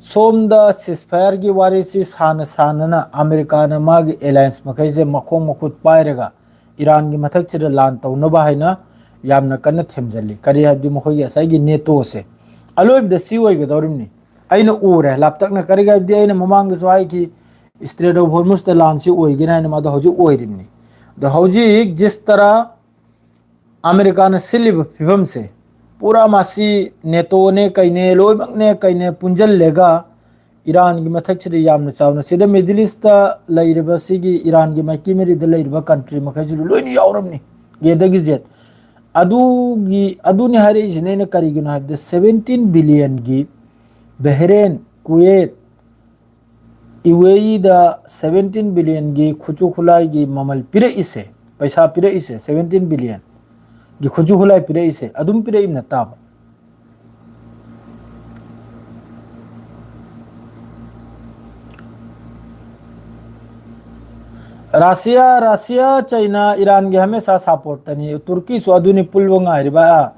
ꯁꯣꯝꯗ ꯁꯤꯁꯐꯥꯌꯔꯒꯤ ꯋꯥꯔꯤꯁꯤ ꯁꯥꯟꯅ ꯁꯥꯟꯅꯅ ꯑꯃꯦꯔꯤꯀꯥꯅ ꯃꯥꯒꯤ ꯑꯦꯂꯥꯌꯟꯁ ꯃꯈꯩꯁꯦ ꯃꯈꯣꯡ ꯃꯈꯨꯠ ꯄꯥꯏꯔꯒ ꯏꯔꯥꯟꯒꯤ ꯃꯊꯛꯁꯤꯗ ꯂꯥꯟ ꯇꯧꯅꯕ ꯍꯥꯏꯅ ꯌꯥꯝꯅ ꯀꯟꯅ ꯊꯦꯝꯖꯤꯜꯂꯤ꯫ ꯀꯔꯤ ꯍꯥꯏꯕꯗꯤ, ꯃꯈꯣꯏꯒꯤ ꯉꯁꯥꯏꯒꯤ ꯅꯦꯇꯣꯁꯦ ꯑꯂꯣꯏꯕꯗ ꯁꯤ ꯑꯣꯏꯒꯗꯧꯔꯤꯕꯅꯤ꯫ ꯑꯩꯅ ꯎꯔꯦ ꯂꯥꯞꯇꯛꯅ, ꯀꯔꯤꯒꯤ ꯍꯥꯏꯕꯗꯤ ꯑꯩꯅ ꯃꯃꯥꯡꯗꯁꯨ ꯍꯥꯏꯈꯤ, ꯏꯁꯇ꯭ꯔꯦꯠ ꯑꯣꯐ ꯍꯣꯔꯃꯨꯁꯇ ꯂꯥꯟꯁꯤ ꯑꯣꯏꯒꯅꯤ ꯍꯥꯏꯅ, ꯃꯥꯗꯣ ꯍꯧꯖꯤꯛ ꯑꯣꯏꯔꯤꯕꯅꯤ꯫ ꯑꯗꯣ ꯍꯧꯖꯤꯛ ꯖꯤꯁ ꯇꯔꯥ ꯑꯃꯦꯔꯤꯀꯥꯅ ꯁꯤꯜꯂꯤꯕ ꯐꯤꯕꯝꯁꯦ ꯄꯨꯔꯥ ꯃꯁꯤ ꯅꯦꯇꯣꯅꯦ ꯀꯩꯅꯦ ꯂꯣꯏꯅꯃꯛꯅꯦ ꯀꯩꯅꯦ ꯄꯨꯟꯁꯤꯜꯂꯒ ꯏꯔꯥꯟꯒꯤ ꯃꯊꯛꯁꯤꯗ ꯌꯥꯝꯅ ꯆꯥꯎꯅ, ꯁꯤꯗ ꯃꯤꯗꯜ ꯏꯁꯇ ꯂꯩꯔꯤꯕ ꯁꯤꯒꯤ ꯏꯔꯥꯟꯒꯤ ꯃꯥꯏꯀꯩ ꯃꯔꯤꯗ ꯂꯩꯔꯤꯕ ꯀꯟꯇ꯭ꯔꯤ ꯃꯈꯩꯁꯤꯁꯨ ꯂꯣꯏꯅ ꯌꯥꯎꯔꯝꯅꯤ, ꯑꯦꯗꯒꯤ ꯖꯦꯠ꯫ ꯑꯗꯨꯒꯤ, ꯑꯗꯨꯅꯤ ꯍꯥꯏꯔꯛꯏꯁꯤꯅ ꯑꯩꯅ, ꯀꯔꯤꯒꯤꯅꯣ ꯍꯥꯏꯕꯗ ꯁꯚꯦꯟꯇꯤꯟ ꯕꯤꯂꯤꯌꯟꯒꯤ ꯕꯍꯔꯦꯟ, ꯀꯨꯋꯦꯠ, ꯌꯨ ꯑꯦ ꯏꯗ ꯁꯚꯦꯟꯇꯤꯟ ꯕꯤꯂꯤꯌꯟꯒꯤ ꯈꯨꯠꯁꯨ ꯈꯨꯠꯂꯥꯏꯒꯤ ꯃꯃꯜ ꯄꯤꯔꯛꯏꯁꯦ, ꯄꯩꯁꯥ ꯄꯤꯔꯛꯏꯁꯦ, ꯁꯚꯦꯟꯇꯤꯟ ꯕꯤꯂꯤꯌꯟꯒꯤ ꯈꯨꯠꯁꯨ ꯈꯨꯠꯂꯥꯏ ꯄꯤꯔꯛꯏꯁꯦ ꯑꯗꯨꯝ ꯄꯤꯔꯛꯏꯕ ꯅꯠꯇꯕ꯫ ꯔꯥꯁꯤꯌꯥ, ꯔꯥꯁꯤꯌꯥ, ꯆꯩꯅꯥ, ꯏꯔꯥꯟꯒꯤ ꯍꯃꯦꯁꯥ ꯁꯄꯣꯔꯠꯇꯅꯤ꯫ ꯇꯨꯔꯀꯤꯁꯨ ꯑꯗꯨꯅꯤ ꯄꯨꯜꯕ ꯉꯥꯏꯔꯤꯕ,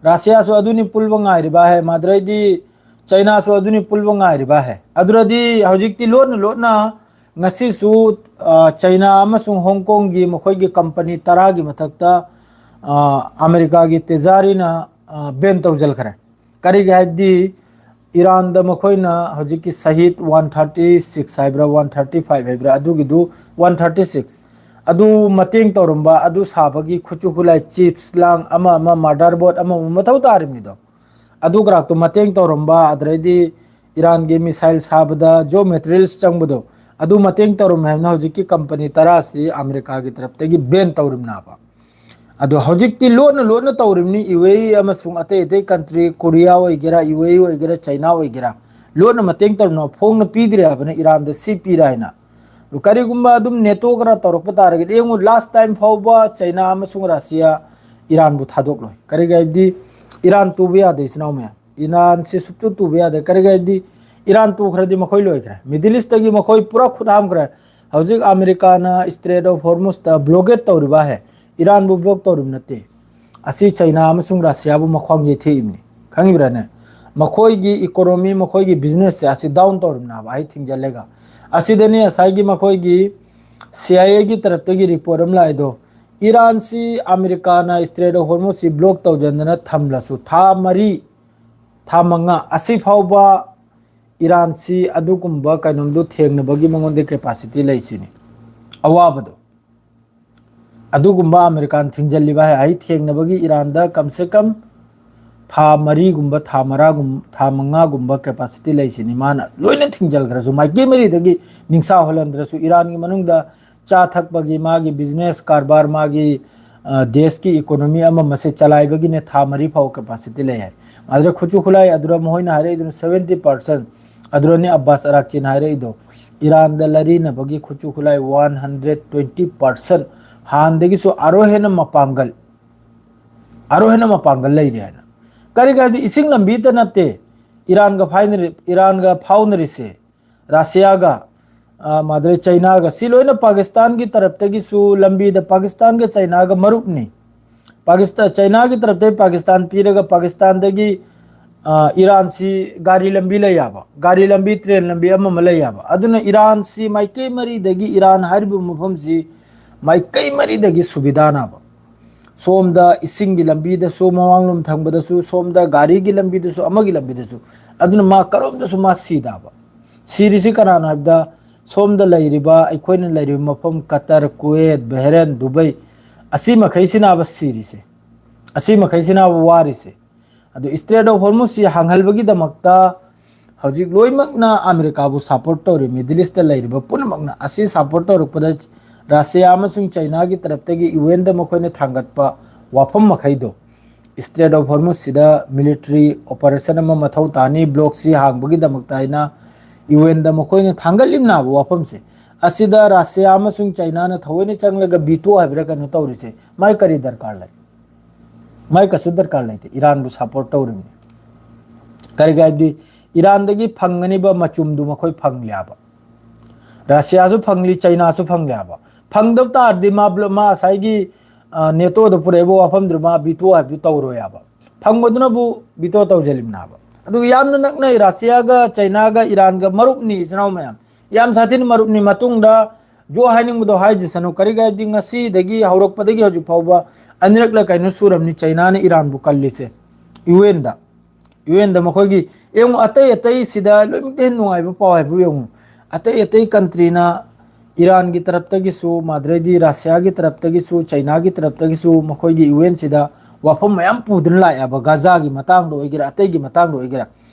ꯔꯥꯁꯤꯌꯥꯁꯨ ꯑꯗꯨꯅꯤ ꯄꯨꯜꯕ ꯉꯥꯏꯔꯤꯕ ꯍꯦ, ꯃꯗ꯭ꯔꯩꯗꯤ ꯆꯩꯅꯥꯁꯨ ꯑꯗꯨꯅꯤ ꯄꯨꯜꯕ ꯉꯥꯏꯔꯤꯕ ꯍꯦ꯫ ꯑꯗꯨꯔꯗꯤ ꯍꯧꯖꯤꯛꯇꯤ ꯂꯣꯟꯅ ꯂꯣꯟꯅ ꯉꯁꯤꯁꯨ, ꯑ, ꯆꯩꯅꯥ ꯑꯃꯁꯨꯡ ꯍꯣꯡ ꯀꯣꯡꯒꯤ ꯃꯈꯣꯏꯒꯤ ꯀꯝꯄꯅꯤ ꯇꯔꯥꯒꯤ ꯃꯊꯛꯇ, ꯑ, ꯑꯃꯦꯔꯤꯀꯥꯒꯤ ꯇꯦꯖꯥꯔꯤꯅ, ꯑ, ꯕꯦꯟ ꯇꯧꯁꯤꯟꯈ꯭ꯔꯦ꯫ ꯀꯔꯤꯒꯤ ꯍꯥꯏꯕꯗꯤ ꯏꯔꯥꯟꯗ ꯃꯈꯣꯏꯅ ꯍꯧꯖꯤꯛꯀꯤ ꯁꯍꯤꯗ ꯋꯥꯟ ꯊꯥꯔꯇꯤ ꯁꯤꯛꯁ ꯍꯥꯏꯕ꯭ꯔꯥ, ꯋꯥꯟ ꯊꯥꯔꯇꯤ ꯐꯥꯏꯚ ꯍꯥꯏꯕ꯭ꯔꯥ, ꯑꯗꯨꯒꯤꯗꯨ ꯋꯥꯟ ꯊꯥꯔꯇꯤ ꯁꯤꯛꯁ ꯑꯗꯨ ꯃꯇꯦꯡ ꯇꯧꯔꯝꯕ, ꯑꯗꯨ ꯁꯥꯕꯒꯤ ꯈꯨꯠꯁꯨ ꯈꯨꯠꯂꯥꯏ, ꯆꯤꯞꯁ ꯂꯥꯡ ꯑꯃ ꯑꯃ, ꯃꯥꯗꯔꯕꯣꯔꯗ ꯑꯃ ꯑꯃ ꯃꯊꯧ ꯇꯥꯔꯤꯕꯅꯤꯗꯣ꯫ ꯑꯗꯨ ꯈꯔꯥꯛꯇꯣ ꯃꯇꯦꯡ ꯇꯧꯔꯝꯕ, ꯑꯗꯨꯗꯩꯗꯤ ꯏꯔꯥꯟꯒꯤ ꯃꯤꯁꯥꯏꯜ ꯁꯥꯕꯗ ꯖꯣ ꯃꯦꯇꯔꯤꯌꯦꯜꯁ ꯆꯪꯕꯗꯣ, ꯑꯗꯨ ꯃꯇꯦꯡ ꯇꯧꯔꯝꯃꯦ ꯍꯥꯏꯅ ꯍꯧꯖꯤꯛꯀꯤ ꯀꯝꯄꯅꯤ ꯇꯔꯥꯁꯤ ꯑꯃꯦꯔꯤꯀꯥꯒꯤ ꯇꯔꯞꯇꯒꯤ ꯕꯦꯟ ꯇꯧꯔꯤꯕꯅꯦꯕ꯫ ꯑꯗꯣ ꯍꯧꯖꯤꯛꯇꯤ ꯂꯣꯟꯅ ꯂꯣꯟꯅ ꯇꯧꯔꯤꯕꯅꯤ, ꯌꯨ ꯑꯦ ꯏ ꯑꯃꯁꯨꯡ ꯑꯇꯩ ꯑꯇꯩ ꯀꯟꯇ꯭ꯔꯤ, ꯀꯣꯔꯤꯌꯥ ꯑꯣꯏꯒꯦꯔꯥ, ꯌꯨ ꯑꯦ ꯏ ꯑꯣꯏꯒꯦꯔꯥ, ꯆꯩꯅꯥ ꯑꯣꯏꯒꯦꯔꯥ, ꯂꯣꯟꯅ ꯃꯇꯦꯡ ꯇꯧꯔꯤꯕꯅꯦ, ꯐꯣꯡꯅ ꯄꯤꯗ꯭ꯔꯦ ꯍꯥꯏꯕꯅ ꯏꯔꯥꯟꯗ ꯁꯤ ꯄꯤꯔꯦ ꯍꯥꯏꯅ꯫ ꯀꯔꯤꯒꯨꯝꯕ ꯑꯗꯨꯝ ꯅꯦꯇꯣ ꯈꯔ ꯇꯧꯔꯛꯄ ꯇꯥꯔꯒꯗꯤ, ꯌꯦꯡꯉꯨ, ꯂꯥꯁ ꯇꯥꯏꯝ ꯐꯥꯎꯕ ꯆꯩꯅꯥ ꯑꯃꯁꯨꯡ ꯔꯁꯤꯌꯥ ꯏꯔꯥꯟꯕꯨ ꯊꯥꯗꯣꯛꯂꯣꯏ꯫ ꯀꯔꯤꯒꯤ ꯍꯥꯏꯕꯗꯤ ꯏꯔꯥꯟ ꯇꯨꯕ ꯌꯥꯗꯦ, ꯏꯆꯤꯟ ꯏꯅꯥꯎ ꯃꯌꯥꯝ꯫ ꯏꯔꯥꯟꯁꯤ ꯁꯨꯞꯇꯨ ꯇꯨꯕ ꯌꯥꯗꯦ꯫ ꯀꯔꯤꯒꯤ ꯍꯥꯏꯕꯗꯤ ꯏꯔꯥꯟ ꯇꯨꯈ꯭ꯔꯗꯤ ꯃꯈꯣꯏ ꯂꯣꯏꯈ꯭ꯔꯦ꯫ ꯃꯤꯗꯜ ꯏꯁꯇꯒꯤ ꯃꯈꯣꯏ ꯄꯨꯔꯥ ꯈꯨꯠ ꯍꯥꯝꯈ꯭ꯔꯦ꯫ ꯍꯧꯖꯤꯛ ꯑꯃꯦꯔꯤꯀꯥꯅ ꯏꯁꯇ꯭ꯔꯦꯠ ꯑꯣꯐ ꯍꯣꯔꯃꯨꯁꯇ ꯕ꯭ꯂꯣꯀꯦꯠ ꯇꯧꯔꯤꯕ ꯍꯦ, ꯏꯔꯥꯟꯕꯨ ꯕ꯭ꯂꯣꯛ ꯇꯧꯔꯤꯕ ꯅꯠꯇꯦ꯫ ꯑꯁꯤ ꯆꯩꯅꯥ ꯑꯃꯁꯨꯡ ꯔꯁꯤꯌꯥꯕꯨ ꯃꯈ꯭ꯋꯥꯡ ꯌꯩꯊꯦꯛꯏꯕꯅꯤ, ꯈꯪꯉꯤꯕ꯭ꯔꯥꯅꯦ? ꯃꯈꯣꯏꯒꯤ ꯏꯀꯣꯅꯣꯃꯤ, ꯃꯈꯣꯏꯒꯤ ꯕꯤꯖꯤꯅꯦꯁꯁꯦ ꯑꯁꯤ ꯗꯥꯎꯟ ꯇꯧꯔꯤꯕꯅꯦꯕ, ꯑꯩ ꯊꯤꯡꯖꯤꯜꯂꯒ꯫ ꯑꯁꯤꯗꯅꯤ ꯉꯁꯥꯏꯒꯤ ꯃꯈꯣꯏꯒꯤ ꯁꯤ ꯑꯥꯏ ꯑꯦꯒꯤ ꯇꯔꯞꯇꯒꯤ ꯔꯤꯄꯣꯔꯠ ꯑꯃ ꯂꯥꯛꯏꯗꯣ, ꯏꯔꯥꯟꯁꯤ ꯑꯃꯦꯔꯤꯀꯥꯅ ꯏꯁꯇ꯭ꯔꯦꯠ ꯑꯣꯐ ꯍꯣꯔꯃꯨꯁꯁꯤ ꯕ꯭ꯂꯣꯛ ꯇꯧꯖꯟꯗꯅ ꯊꯝꯂꯁꯨ, ꯊꯥ ꯃꯔꯤ, ꯊꯥ ꯃꯉꯥ ꯑꯁꯤ ꯐꯥꯎꯕ ꯏꯔꯥꯟꯁꯤ ꯑꯗꯨꯒꯨꯝꯕ ꯀꯩꯅꯣꯝꯗꯨ ꯊꯦꯡꯅꯕꯒꯤ ꯃꯉꯣꯟꯗ ꯀꯦꯄꯥꯁꯤꯇꯤ ꯂꯩꯁꯤꯅꯤ꯫ ꯑꯋꯥꯕꯗꯣ ꯑꯗꯨꯒꯨꯝꯕ ꯑꯃꯦꯔꯤꯀꯥꯅ ꯊꯤꯡꯖꯤꯜꯂꯤꯕ ꯍꯥꯏ, ꯍꯥꯏ ꯊꯦꯡꯅꯕꯒꯤ ꯏꯔꯥꯟꯗ ꯀꯝꯁꯦ ꯀꯝ ꯊꯥ ꯃꯔꯤꯒꯨꯝꯕ, ꯊꯥ ꯃꯔꯥꯒꯨꯝ-, ꯊꯥ ꯃꯉꯥꯒꯨꯝꯕ ꯀꯦꯄꯥꯁꯤꯇꯤ ꯂꯩꯁꯤꯅꯤ꯫ ꯃꯥꯅ ꯂꯣꯏꯅ ꯊꯤꯡꯖꯤꯜꯈ꯭ꯔꯁꯨ, ꯃꯥꯏꯀꯩ ꯃꯔꯤꯗꯒꯤ ꯅꯤꯡꯁꯥ ꯍꯨꯜꯍꯟꯗ꯭ꯔꯁꯨ, ꯏꯔꯥꯟꯒꯤ ꯃꯅꯨꯡꯗ ꯆꯥ ꯊꯛꯄꯒꯤ, ꯃꯥꯒꯤ ꯕꯤꯖꯤꯅꯦꯁ ꯀꯔꯕꯥꯔ, ꯃꯥꯒꯤ, ꯑ, ꯗꯦꯁꯀꯤ ꯏꯀꯣꯅꯣꯃꯤ ꯑꯃ ꯃꯁꯦ ꯆꯂꯥꯏꯕꯒꯤꯅꯦ ꯊꯥ ꯃꯔꯤ ꯐꯥꯎꯕ ꯀꯦꯄꯥꯁꯤꯇꯤ ꯂꯩ ꯍꯥꯏ꯫ ꯑꯗꯨꯗ ꯈꯨꯠꯁꯨ ꯈꯨꯠꯂꯥꯏ ꯑꯗꯨꯗ ꯃꯈꯣꯏꯅ ꯍꯥꯏꯔꯛꯏꯗꯨꯅ ꯁꯚꯦꯟꯇꯤ ꯄꯥꯔꯁꯦꯟ, ꯑꯗꯨꯗꯅꯤ ꯑꯕꯥꯁ ꯑꯔꯥꯛꯆꯤꯅ ꯍꯥꯏꯔꯛꯏꯗꯣ, ꯏꯔꯥꯟꯗ ꯂꯥꯏꯔꯤꯅꯕꯒꯤ ꯈꯨꯠꯁꯨ ꯈꯨꯠꯂꯥꯏ ꯋꯥꯟ ꯍꯟꯗ꯭ꯔꯦꯠ ꯇ꯭ꯋꯦꯟꯇꯤ ꯄꯥꯔꯁꯦꯟ ꯍꯥꯟꯅꯗꯒꯤꯁꯨ ꯑꯔꯣ ꯍꯦꯟꯅ ꯃꯄꯥꯡꯒꯜ, ꯑꯔꯣ ꯍꯦꯟꯅ ꯃꯄꯥꯡꯒꯜ ꯂꯩꯔꯤ ꯍꯥꯏꯅ꯫ ꯀꯔꯤꯒꯤ ꯍꯥꯏꯕꯗꯤ ꯏꯁꯤꯡ ꯂꯝꯕꯤꯇ ꯅꯠꯇꯦ ꯏꯔꯥꯟꯒ ꯐꯥꯏꯅꯔꯤ-, ꯏꯔꯥꯟꯒ ꯐꯥꯎꯅꯔꯤꯁꯦ, ꯔꯁꯤꯌꯥꯒ, ꯑ, ꯃꯥꯗꯔ ꯆꯩꯅꯥꯒ, ꯁꯤ ꯂꯣꯏꯅ ꯄꯥꯀꯤꯁꯇꯥꯟꯒꯤ ꯇꯔꯞꯇꯒꯤꯁꯨ ꯂꯝꯕꯤꯗ ꯄꯥꯀꯤꯁꯇꯥꯟꯒ ꯆꯩꯅꯥꯒ ꯃꯔꯨꯞꯅꯤ꯫ ꯄꯥꯀꯤꯁꯇꯥꯟ, ꯆꯩꯅꯥꯒꯤ ꯇꯔꯞꯇꯒꯤ ꯄꯥꯀꯤꯁꯇꯥꯟ ꯄꯤꯔꯒ ꯄꯥꯀꯤꯁꯇꯥꯟꯗꯒꯤ, ꯑ, ꯏꯔꯥꯟꯁꯤ ꯒꯥꯔꯤ ꯂꯝꯕꯤ ꯂꯩ ꯌꯥꯕ, ꯒꯥꯔꯤ ꯂꯝꯕꯤ, ꯇ꯭ꯔꯦꯟ ꯂꯝꯕꯤ ꯑꯃ ꯑꯃ ꯂꯩ ꯌꯥꯕ꯫ ꯑꯗꯨꯅ ꯏꯔꯥꯟꯁꯤ ꯃꯥꯏꯀꯩ ꯃꯔꯤꯗꯒꯤ, ꯏꯔꯥꯟ ꯍꯥꯏꯔꯤꯕ ꯃꯐꯝꯁꯤ ꯃꯥꯏꯀꯩ ꯃꯔꯤꯗꯒꯤ ꯁꯨꯕꯤꯗꯥꯅꯕ꯫ ꯁꯣꯝꯗ ꯏꯁꯤꯡꯒꯤ ꯂꯝꯕꯤꯗꯁꯨ, ꯃꯃꯥꯡꯂꯣꯝ ꯊꯪꯕꯗꯁꯨ, ꯁꯣꯝꯗ ꯒꯥꯔꯤꯒꯤ ꯂꯝꯕꯤꯗꯁꯨ, ꯑꯃꯒꯤ ꯂꯝꯕꯤꯗꯁꯨ꯫ ꯑꯗꯨꯅ ꯃꯥ ꯀꯔꯣꯝꯗꯁꯨ ꯃꯥ ꯁꯤꯗꯕ꯫ ꯁꯤꯔꯤꯁꯤ ꯀꯅꯥꯅꯣ ꯍꯥꯏꯕꯗ, ꯁꯣꯝꯗ ꯂꯩꯔꯤꯕ, ꯑꯩꯈꯣꯏꯅ ꯂꯩꯔꯤꯕ ꯃꯐꯝ ꯀꯇꯔ, ꯀꯨꯋꯦꯠ, ꯕꯍꯔꯦꯟ, ꯗꯨꯕꯩ, ꯑꯁꯤ ꯃꯈꯩꯁꯤꯅꯕ ꯁꯤꯔꯤꯁꯦ, ꯑꯁꯤ ꯃꯈꯩꯁꯤꯅꯕ ꯋꯥꯔꯤꯁꯦ꯫ ꯑꯗꯨ Strait of Hormuz ꯁꯤ ꯍꯥꯡꯍꯜꯕꯒꯤꯗꯃꯛꯇ ꯍꯧꯖꯤꯛ ꯂꯣꯏꯅꯃꯛꯅ ꯑꯃꯦꯔꯤꯀꯥꯕꯨ ꯁꯄꯣꯔꯠ ꯇꯧꯔꯤ꯫ ꯃꯤꯗꯜ ꯏꯁꯇ ꯂꯩꯔꯤꯕ ꯄꯨꯝꯅꯃꯛꯅ ꯑꯁꯤ ꯁꯄꯣꯔꯠ ꯇꯧꯔꯛꯄꯗ ꯔꯁꯤꯌꯥ ꯑꯃꯁꯨꯡ ꯆꯩꯅꯥꯒꯤ ꯇꯔꯞꯇꯒꯤ ꯌꯨ ꯑꯦꯟꯗ ꯃꯈꯣꯏꯅ ꯊꯥꯡꯒꯠꯄ ꯋꯥꯐꯝ ꯃꯈꯩꯗꯣ, Strait of Hormuz ꯁꯤꯗ ꯃꯤꯂꯤꯇꯔꯤ ꯑꯣꯄꯔꯦꯁꯟ ꯑꯃ ꯃꯊꯧ ꯇꯥꯅꯤ, ꯕ꯭ꯂꯣꯛꯁꯤ ꯍꯥꯡꯕꯒꯤꯗꯃꯛꯇ ꯍꯥꯏꯅ ꯌꯨ ꯑꯦꯟꯗ ꯃꯈꯣꯏꯅ ꯊꯥꯡꯒꯠꯂꯤꯕꯅꯕ ꯋꯥꯐꯝꯁꯦ, ꯑꯁꯤꯗ ꯔꯁꯤꯌꯥ ꯑꯃꯁꯨꯡ ꯆꯩꯅꯥꯅ ꯊꯑꯣꯏꯅ ꯆꯪꯂꯒ ꯚꯤꯇꯣ ꯍꯥꯏꯕ꯭ꯔꯥ ꯀꯩꯅꯣ ꯇꯧꯔꯤꯁꯦ, ꯃꯥꯏ ꯀꯔꯤ ꯗꯔꯀꯥꯔ ꯂꯩ? ꯃꯥꯏ ꯀꯩꯁꯨ ꯗꯔꯀꯥꯔ ꯂꯩꯇꯦ꯫ ꯏꯔꯥꯟꯕꯨ ꯁꯄꯣꯔꯠ ꯇꯧꯔꯤꯕꯅꯤ꯫ ꯀꯔꯤꯒꯤ ꯍꯥꯏꯕꯗꯤ ꯏꯔꯥꯟꯗꯒꯤ ꯐꯪꯒꯅꯤꯕ ꯃꯆꯨꯝꯗꯨ ꯃꯈꯣꯏ ꯐꯪꯂꯦ ꯍꯥꯏꯕ꯫ ꯔꯁꯤꯌꯥꯁꯨ ꯐꯪꯂꯤ, ꯆꯩꯅꯥꯁꯨ ꯐꯪꯂꯦ ꯍꯥꯏꯕ꯫ ꯐꯪꯗꯕ ꯇꯥꯔꯗꯤ ꯃꯥ ꯕ꯭ꯂꯣ-, ꯃꯥ ꯉꯁꯥꯏꯒꯤ, ꯑ, ꯅꯦꯇꯣꯗ ꯄꯨꯔꯛꯏꯕ ꯋꯥꯐꯝꯗꯨ ꯃꯥ ꯚꯤꯇꯣ ꯍꯥꯏꯕꯗꯨ ꯇꯧꯔꯣꯏ ꯍꯥꯏꯕ꯫ ꯐꯪꯕꯗꯨꯅꯕꯨ ꯚꯤꯇꯣ ꯇꯧꯖꯔꯤꯕꯅꯦ ꯍꯥꯏꯕ꯫ ꯑꯗꯨꯒ ꯌꯥꯝꯅ ꯅꯛꯅꯩ ꯔꯁꯤꯌꯥꯒ ꯆꯩꯅꯥꯒ ꯏꯔꯥꯟꯒ ꯃꯔꯨꯞꯅꯤ ꯏꯆꯤꯟ ꯏꯅꯥꯎ ꯃꯌꯥꯝ꯫ ꯌꯥꯝ ꯁꯥꯊꯤꯅ ꯃꯔꯨꯞꯅꯤ꯫ ꯃꯇꯨꯡꯗ ꯖꯣ ꯍꯥꯏꯅꯤꯡꯕꯗꯣ ꯍꯥꯏꯖꯁꯅꯨ꯫ ꯀꯔꯤꯒꯤ ꯍꯥꯏꯕꯗꯤ ꯉꯁꯤꯗꯒꯤ ꯍꯧꯔꯛꯄꯗꯒꯤ ꯍꯧꯖꯤꯛ ꯐꯥꯎꯕ ꯑꯅꯤꯔꯛꯂ ꯀꯩꯅꯣ ꯁꯨꯔꯕꯅꯤ ꯆꯩꯅꯥꯅ ꯏꯔꯥꯟꯕꯨ ꯀꯜꯂꯤꯁꯦ꯫ You and. ꯌꯨ ꯑꯦꯟꯗ ꯃꯈꯣꯏꯒꯤ, ꯌꯦꯡꯉꯨ, ꯑꯇꯩ ꯑꯇꯩꯁꯤꯗ ꯂꯣꯏꯅꯃꯛꯇ ꯍꯦꯟꯅ ꯅꯨꯡꯉꯥꯏꯕ ꯄꯥꯎ ꯍꯥꯏꯕꯨ ꯌꯦꯡꯉꯨ꯫ ꯑꯇꯩ ꯑꯇꯩ ꯀꯟꯇ꯭ꯔꯤꯅ ꯏꯔꯥꯟꯒꯤ ꯇꯔꯞꯇꯒꯤꯁꯨ, ꯃꯥꯗ꯭ꯔꯩꯗꯤ ꯔꯁꯤꯌꯥꯒꯤ ꯇꯔꯞꯇꯒꯤꯁꯨ, ꯆꯩꯅꯥꯒꯤ ꯇꯔꯞꯇꯒꯤꯁꯨ ꯃꯈꯣꯏꯒꯤ ꯌꯨ ꯑꯦꯟꯁꯤꯗ ꯋꯥꯐꯝ ꯃꯌꯥꯝ ꯄꯨꯗꯨꯅ ꯂꯥꯛꯑꯦꯕ꯫ ꯒꯥꯖꯥꯒꯤ ꯃꯇꯥꯡꯗ ꯑꯣꯏꯒꯦꯔꯥ, ꯑꯇꯩꯒꯤ ꯃꯇꯥꯡꯗ ꯑꯣꯏꯒꯦꯔꯥ,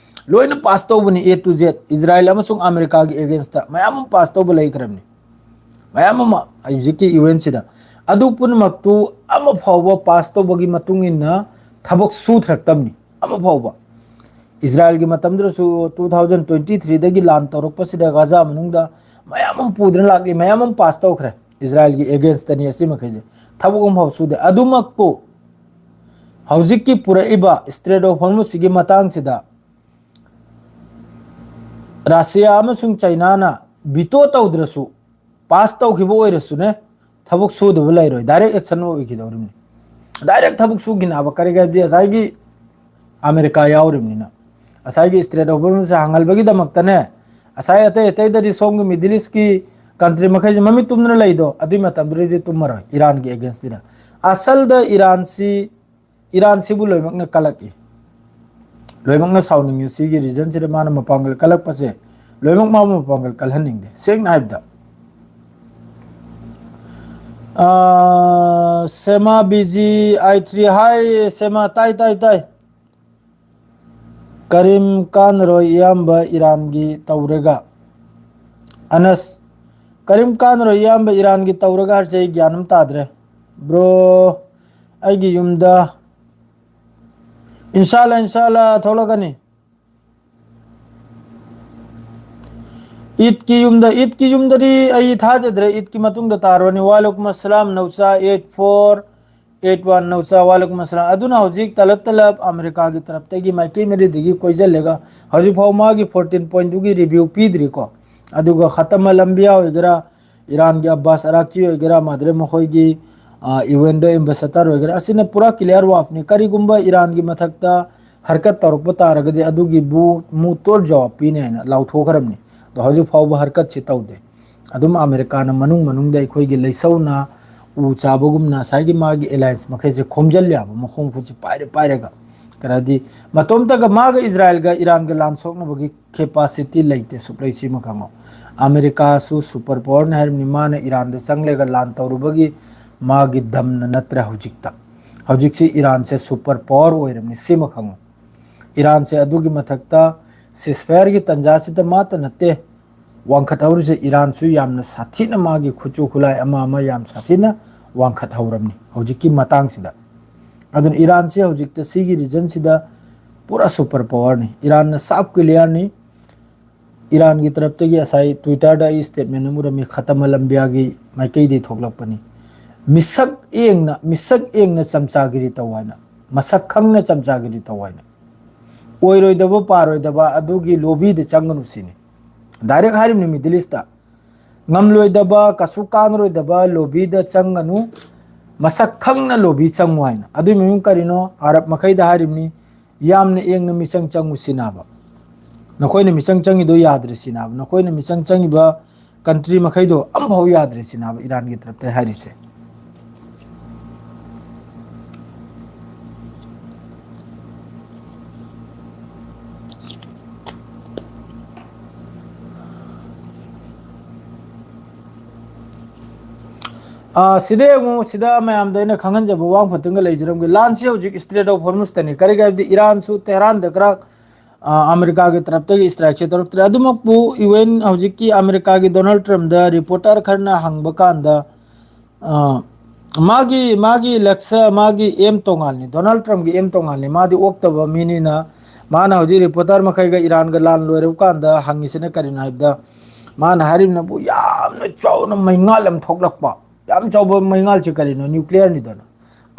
ꯂꯣꯏꯅ ꯄꯥꯁ ꯇꯧꯕꯅꯤ꯫ ꯑꯦ ꯇꯨ ꯖꯦꯠ, ꯏꯖꯔꯥꯏꯜ ꯑꯃꯁꯨꯡ ꯑꯃꯦꯔꯤꯀꯥꯒꯤ ꯑꯦꯒꯦꯟꯁꯇ ꯃꯌꯥꯝ ꯑꯃ ꯄꯥꯁ ꯇꯧꯕ ꯂꯩꯈ꯭ꯔꯕꯅꯤ꯫ ꯃꯌꯥꯝ ꯑꯃ ꯍꯧꯖꯤꯛꯀꯤ ꯌꯨ ꯑꯦꯟꯁꯤꯗ꯫ ꯑꯗꯨ ꯄꯨꯝꯅꯃꯛꯇꯨ ꯑꯃ ꯐꯥꯎꯕ ꯄꯥꯁ ꯇꯧꯕꯒꯤ ꯃꯇꯨꯡ ꯏꯟꯅ ꯊꯕꯛ ꯁꯨꯊꯔꯛꯇꯕꯅꯤ꯫ ꯑꯃ ꯐꯥꯎꯕ꯫ ꯏꯖꯔꯥꯏꯜꯒꯤ ꯃꯇꯝꯗꯨꯗꯁꯨ two thousand twenty three ꯗꯒꯤ ꯂꯥꯟ ꯇꯧꯔꯛꯄꯁꯤꯗ ꯒꯥꯖꯥ ꯃꯅꯨꯡꯗ ꯃꯌꯥꯝ ꯑꯃ ꯄꯨꯗꯨꯅ ꯂꯥꯛꯂꯤ, ꯃꯌꯥꯝ ꯑꯃ ꯄꯥꯁ ꯇꯧꯈ꯭ꯔꯦ꯫ ꯏꯖꯔꯥꯏꯜꯒꯤ ꯑꯦꯒꯦꯟꯁꯇꯅꯤ ꯑꯁꯤ ꯃꯈꯩꯁꯦ꯫ ꯊꯕꯛ ꯑꯃꯐꯥꯎ ꯁꯨꯗꯦ꯫ ꯑꯗꯨꯃꯛꯄꯨ ꯍꯧꯖꯤꯛꯀꯤ ꯄꯨꯔꯛꯏꯕ Strait of Hormuz ꯁꯤꯒꯤ ꯃꯇꯥꯡꯁꯤꯗ ꯔꯁꯤꯌꯥ ꯑꯃꯁꯨꯡ ꯆꯩꯅꯥꯅ ꯚꯤꯇꯣ ꯇꯧꯗ꯭ꯔꯁꯨ, ꯄꯥꯁ ꯇꯧꯈꯤꯕ ꯑꯣꯏꯔꯁꯨꯅꯦ, ꯊꯕꯛ ꯁꯨꯗꯕ ꯂꯩꯔꯣꯏ, ꯗꯥꯏꯔꯦꯛ ꯑꯦꯛꯁꯟ ꯑꯣꯏꯈꯤꯗꯧꯔꯤꯕꯅꯤ꯫ ꯗꯥꯏꯔꯦꯛ ꯊꯕꯛ ꯁꯨꯈꯤꯅꯕ꯫ ꯀꯔꯤꯒꯤ ꯍꯥꯏꯕꯗꯤ ꯉꯁꯥꯏꯒꯤ ꯑꯃꯦꯔꯤꯀꯥ ꯌꯥꯎꯔꯤꯕꯅꯤꯅ꯫ ꯉꯁꯥꯏꯒꯤ Strait of Hormuz ꯁꯦ ꯍꯥꯡꯍꯜꯕꯒꯤꯗꯃꯛꯇꯅꯦ, ꯉꯁꯥꯏ ꯑꯇꯩ ꯑꯇꯩꯗꯗꯤ ꯁꯣꯝꯒꯤ ꯃꯤꯗꯜ ꯏꯁꯀꯤ ꯀꯟꯇ꯭ꯔꯤ ꯃꯈꯩꯁꯦ ꯃꯃꯤꯠ ꯇꯨꯝꯗꯨꯅ ꯂꯩꯗꯣ, ꯑꯗꯨꯏ ꯃꯇꯝꯗꯨꯗꯗꯤ ꯇꯨꯝꯃꯔꯣꯏ ꯏꯔꯥꯟꯒꯤ ꯑꯦꯒꯦꯟꯁꯇꯤꯅ꯫ ꯑꯁꯜꯗ ꯏꯔꯥꯟꯁꯤ, ꯏꯔꯥꯟꯁꯤꯕꯨ ꯂꯣꯏꯅꯃꯛꯅ ꯀꯂꯛꯏ꯫ ꯂꯣꯏꯅꯃꯛꯅ ꯁꯥꯎꯅꯤꯡꯉꯤ꯫ ꯁꯤꯒꯤ ꯔꯤꯖꯟꯁꯤꯗ ꯃꯥꯅ ꯃꯄꯥꯡꯒꯜ ꯀꯜꯂꯛꯄꯁꯦ ꯂꯣꯏꯅꯃꯛ ꯃꯥꯕꯨ ꯃꯄꯥꯡꯒꯜ ꯀꯜꯍꯟꯅꯤꯡꯗꯦ, ꯁꯦꯡꯅ ꯍꯥꯏꯕꯗ꯫ ꯑꯥ, ꯁꯦꯃꯥ ꯕꯤ ꯖꯤ ꯑꯥꯏ ꯊ꯭ꯔꯤ, ꯍꯥꯏ ꯁꯦꯃꯥ, ꯇꯥꯏ, ꯇꯥꯏ, ꯇꯥꯏ꯫ ꯀꯔꯤꯝ ꯀꯥꯟꯅꯔꯣꯏ ꯏꯌꯥꯝꯕ ꯏꯔꯥꯟꯒꯤ ꯇꯧꯔꯒ꯫ ꯑꯅꯁ, ꯀꯔꯤꯝ ꯀꯥꯟꯅꯔꯣꯏ ꯏꯌꯥꯝꯕ ꯏꯔꯥꯟꯒꯤ ꯇꯧꯔꯒ ꯍꯥꯏꯔꯁꯦ, ꯑꯩ ꯒ꯭ꯌꯥꯟ ꯑꯃ ꯇꯥꯗ꯭ꯔꯦ꯫ ꯕ꯭ꯔꯣ, ꯑꯩꯒꯤ ꯌꯨꯝꯗ ꯏꯟꯁꯥꯜꯂꯥ, ꯏꯟꯁꯥꯜꯂꯥ ꯊꯣꯛꯂꯛꯀꯅꯤ꯫ ꯏꯗꯀꯤ ꯌꯨꯝꯗ, ꯏꯗꯀꯤ ꯌꯨꯝꯗꯗꯤ ꯑꯩ ꯊꯥꯖꯗ꯭ꯔꯦ, ꯏꯗꯀꯤ ꯃꯇꯨꯡꯗ ꯇꯥꯔꯣꯅꯤ꯫ ꯋꯥꯂꯩꯀꯨꯝ ꯑꯁꯂꯥꯝ ꯅꯧꯆꯥ eight four eight one ꯅꯧꯆꯥ, ꯋꯥꯂꯩꯀꯨꯝ ꯑꯁꯂꯥꯝ꯫ ꯑꯗꯨꯅ ꯍꯧꯖꯤꯛ ꯇꯂꯞ ꯇꯂꯞ ꯑꯃꯦꯔꯤꯀꯥꯒꯤ ꯇꯔꯞꯇꯒꯤ ꯃꯥꯏꯀꯩ ꯃꯔꯤꯗꯒꯤ ꯀꯣꯏꯁꯤꯜꯂꯒ ꯍꯧꯖꯤꯛ ꯐꯥꯎ ꯃꯥꯒꯤ fourteen pointꯗꯨꯒꯤ review ꯄꯤꯗ꯭ꯔꯤꯀꯣ꯫ ꯑꯗꯨꯒ ꯈꯇꯝ ꯑꯜ ꯑꯝꯕꯤꯌꯥ ꯑꯣꯏꯒꯦꯔꯥ, ꯏꯔꯥꯟꯒꯤ ꯑꯕꯥꯁ ꯑꯔꯥꯛꯆꯤ ꯑꯣꯏꯒꯦꯔꯥ, ꯃꯥꯗ꯭ꯔꯦ ꯃꯈꯣꯏꯒꯤ, ꯑ, ꯌꯨ ꯑꯦꯟꯗ ambassador ꯑꯣꯏꯒꯦꯔꯥ, ꯑꯁꯤꯅ ꯄꯨꯔꯥ clear ꯋꯥꯐꯅꯤ꯫ ꯀꯔꯤꯒꯨꯝꯕ ꯏꯔꯥꯟꯒꯤ ꯃꯊꯛꯇ ꯍꯔꯀꯠ ꯇꯧꯔꯛꯄ ꯇꯥꯔꯒꯗꯤ ꯑꯗꯨꯒꯤ ꯕꯨ-, ꯃꯨ ꯇꯣꯔ ꯖꯋꯥꯕ ꯄꯤꯅꯤ ꯍꯥꯏꯅ ꯂꯥꯎꯊꯣꯛꯈ꯭ꯔꯕꯅꯤ꯫ ꯑꯗꯣ ꯍꯧꯖꯤꯛ ꯐꯥꯎꯕ ꯍꯔꯀꯠꯁꯤ ꯇꯧꯗꯦ꯫ ꯑꯗꯨꯝ ꯑꯃꯦꯔꯤꯀꯥꯅ ꯃꯅꯨꯡ ꯃꯅꯨꯡꯗ ꯑꯩꯈꯣꯏꯒꯤ ꯂꯩꯁꯧꯅ ꯎ ꯆꯥꯕꯒꯨꯝꯅ ꯉꯁꯥꯏꯒꯤ ꯃꯥꯒꯤ alliance ꯃꯈꯩꯁꯦ ꯈꯣꯝꯖꯤꯜꯂꯦꯕ, ꯃꯈꯣꯡ ꯈꯨꯠꯁꯦ ꯄꯥꯏꯔ ꯄꯥꯏꯔꯒ꯫ ꯀꯔꯗꯤ ꯃꯇꯣꯝꯇꯒ ꯃꯥꯒ ꯏꯖꯔꯥꯏꯜꯒ ꯏꯔꯥꯟꯒ ꯂꯥꯟ ꯁꯣꯛꯅꯕꯒꯤ capacity ꯂꯩꯇꯦ, ꯁꯨꯛꯂꯩ, ꯁꯤꯃ ꯈꯪꯉꯣ꯫ ꯑꯃꯦꯔꯤꯀꯥꯁꯨ super powerꯅꯤ ꯍꯥꯏꯔꯤꯕꯅꯤ, ꯃꯥꯅ ꯏꯔꯥꯟꯗ ꯆꯪꯂꯒ ꯂꯥꯟ ꯇꯧꯔꯨꯕꯒꯤ ꯃꯥꯒꯤ ꯗꯝꯅ ꯅꯠꯇ꯭ꯔꯦ ꯍꯧꯖꯤꯛꯇ꯫ ꯍꯧꯖꯤꯛꯁꯤ ꯏꯔꯥꯟꯁꯦ super power ꯑꯣꯏꯔꯕꯅꯤ, ꯁꯤꯃ ꯈꯪꯉꯨ꯫ ꯏꯔꯥꯟꯁꯦ ꯑꯗꯨꯒꯤ ꯃꯊꯛꯇ ceasefireꯒꯤ ꯇꯥꯟꯖꯥꯁꯤꯗ ꯃꯥꯇ ꯅꯠꯇꯦ ꯋꯥꯡꯈꯠꯍꯧꯔꯤꯁꯦ, ꯏꯔꯥꯟꯁꯨ ꯌꯥꯝꯅ ꯁꯥꯊꯤꯅ ꯃꯥꯒꯤ ꯈꯨꯠꯁꯨ ꯈꯨꯠꯂꯥꯏ ꯑꯃ ꯑꯃ ꯌꯥꯝ ꯁꯥꯊꯤꯅ ꯋꯥꯡꯈꯠꯍꯧꯔꯕꯅꯤ ꯍꯧꯖꯤꯛꯀꯤ ꯃꯇꯥꯡꯁꯤꯗ꯫ ꯑꯗꯨꯅ ꯏꯔꯥꯟꯁꯦ ꯍꯧꯖꯤꯛꯇ ꯁꯤꯒꯤ regionꯁꯤꯗ ꯄꯨꯔꯥ super powerꯅꯤ꯫ ꯏꯔꯥꯟꯅ ꯁꯥꯞ clearꯅꯤ꯫ ꯏꯔꯥꯟꯒꯤ ꯇꯔꯞꯇꯒꯤ ꯉꯁꯥꯏ Twitterꯗ ꯑꯩ statement ꯑꯃ ꯎꯔꯝꯃꯤ, ꯈꯇꯝ ꯑꯜ ꯑꯝꯕꯤꯌꯥꯒꯤ ꯃꯥꯏꯀꯩꯗꯒꯤ ꯊꯣꯛꯂꯛꯄꯅꯤ꯫ ꯃꯤꯁꯛ ꯌꯦꯡꯅ, ꯃꯤꯁꯛ ꯌꯦꯡꯅ ꯆꯝꯆꯥꯒꯤꯔꯤ ꯇꯧ ꯍꯥꯏꯅ, ꯃꯁꯛ ꯈꯪꯅ ꯆꯝꯆꯥꯒꯤꯔꯤ ꯇꯧ ꯍꯥꯏꯅ꯫ ꯑꯣꯏꯔꯣꯏꯗꯕ ꯄꯥꯔꯣꯏꯗꯕ ꯑꯗꯨꯒꯤ lobbyꯗ ꯆꯪꯒꯅꯨ ꯁꯤꯅꯤ꯫ Direct ꯍꯥꯏꯔꯤꯕꯅꯤ Middle Eastꯇ꯫ ꯉꯝꯂꯣꯏꯗꯕ, ꯀꯩꯁꯨ ꯀꯥꯟꯅꯔꯣꯏꯗꯕ lobbyꯗ ꯆꯪꯒꯅꯨ, ꯃꯁꯛ ꯈꯪꯅ lobby ꯆꯪꯉꯨ ꯍꯥꯏꯅ꯫ ꯑꯗꯨꯏ ꯃꯃꯤꯡ ꯀꯔꯤꯅꯣ? ꯑꯔꯕ ꯃꯈꯩꯗ ꯍꯥꯏꯔꯤꯕꯅꯤ, ꯌꯥꯝꯅ ꯌꯦꯡꯅ ꯃꯤꯆꯪ ꯆꯪꯉꯨ ꯁꯤꯅꯥꯕ꯫ ꯅꯈꯣꯏꯅ ꯃꯤꯆꯪ ꯆꯪꯉꯤꯗꯣ ꯌꯥꯗ꯭ꯔꯦ ꯁꯤꯅꯥꯕ꯫ ꯅꯈꯣꯏꯅ ꯃꯤꯆꯪ ꯆꯪꯉꯤꯕ country ꯃꯈꯩꯗꯣ ꯑꯃꯐꯥꯎ ꯌꯥꯗ꯭ꯔꯦ ꯁꯤꯅꯥꯕ ꯏꯔꯥꯟꯒꯤ ꯇꯔꯞꯇ ꯍꯥꯏꯔꯤꯁꯦ꯫ ꯑꯥ, ꯁꯤꯗ ꯌꯦꯡꯉꯨ, ꯁꯤꯗ ꯃꯌꯥꯝꯗ ꯑꯩꯅ ꯈꯪꯍꯟꯖꯕ ꯋꯥ ꯑꯃꯈꯛꯇꯪꯒ ꯂꯩꯖꯔꯝꯒꯦ꯫ ꯂꯥꯟꯁꯤ ꯍꯧꯖꯤꯛ Strait of Hormuz ꯇꯅꯤ꯫ ꯀꯔꯤꯒꯤ ꯍꯥꯏꯕꯗꯤ ꯏꯔꯥꯟꯁꯨ ꯇꯦꯍꯔꯥꯟꯗ ꯈꯔ, ꯑꯥ, ꯑꯃꯦꯔꯤꯀꯥꯒꯤ ꯇꯔꯞꯇꯒꯤ strike ꯁꯦ ꯇꯧꯔꯛꯇ꯭ꯔꯦ꯫ ꯑꯗꯨꯃꯛꯄꯨ even ꯍꯧꯖꯤꯛꯀꯤ ꯑꯃꯦꯔꯤꯀꯥꯒꯤ ꯗꯣꯅꯥꯜꯗ ꯇ꯭ꯔꯝꯞꯗ reporter ꯈꯔꯅ ꯍꯪꯕ ꯀꯥꯟꯗ, ꯑꯥ, ꯃꯥꯒꯤ, ꯃꯥꯒꯤ ꯂꯛꯁ, ꯃꯥꯒꯤ aim ꯇꯣꯉꯥꯜꯂꯤ꯫ ꯗꯣꯅꯥꯜꯗ ꯇ꯭ꯔꯝꯞꯀꯤ aim ꯇꯣꯉꯥꯜꯂꯤ꯫ ꯃꯥꯗꯤ ꯑꯣꯛꯇꯕ ꯃꯤꯅꯤꯅ ꯃꯥꯅ ꯍꯧꯖꯤꯛ reporter ꯃꯈꯩꯒ ꯏꯔꯥꯟꯒ ꯂꯥꯟ ꯂꯣꯏꯔꯕ ꯀꯥꯟꯗ ꯍꯪꯉꯤꯁꯤꯅ ꯀꯔꯤꯅꯣ ꯍꯥꯏꯕꯗ, ꯃꯥꯅ ꯍꯥꯏꯔꯤꯕꯅꯕꯨ ꯌꯥꯝꯅ ꯆꯥꯎꯅ ꯃꯩꯉꯥꯜ ꯑꯃ ꯊꯣꯛꯂꯛꯄ, ꯌꯥꯝ ꯆꯥꯎꯕ ꯃꯩꯉꯥꯜꯁꯦ ꯀꯔꯤꯅꯣ? Nuclear ꯅꯤꯗꯅ꯫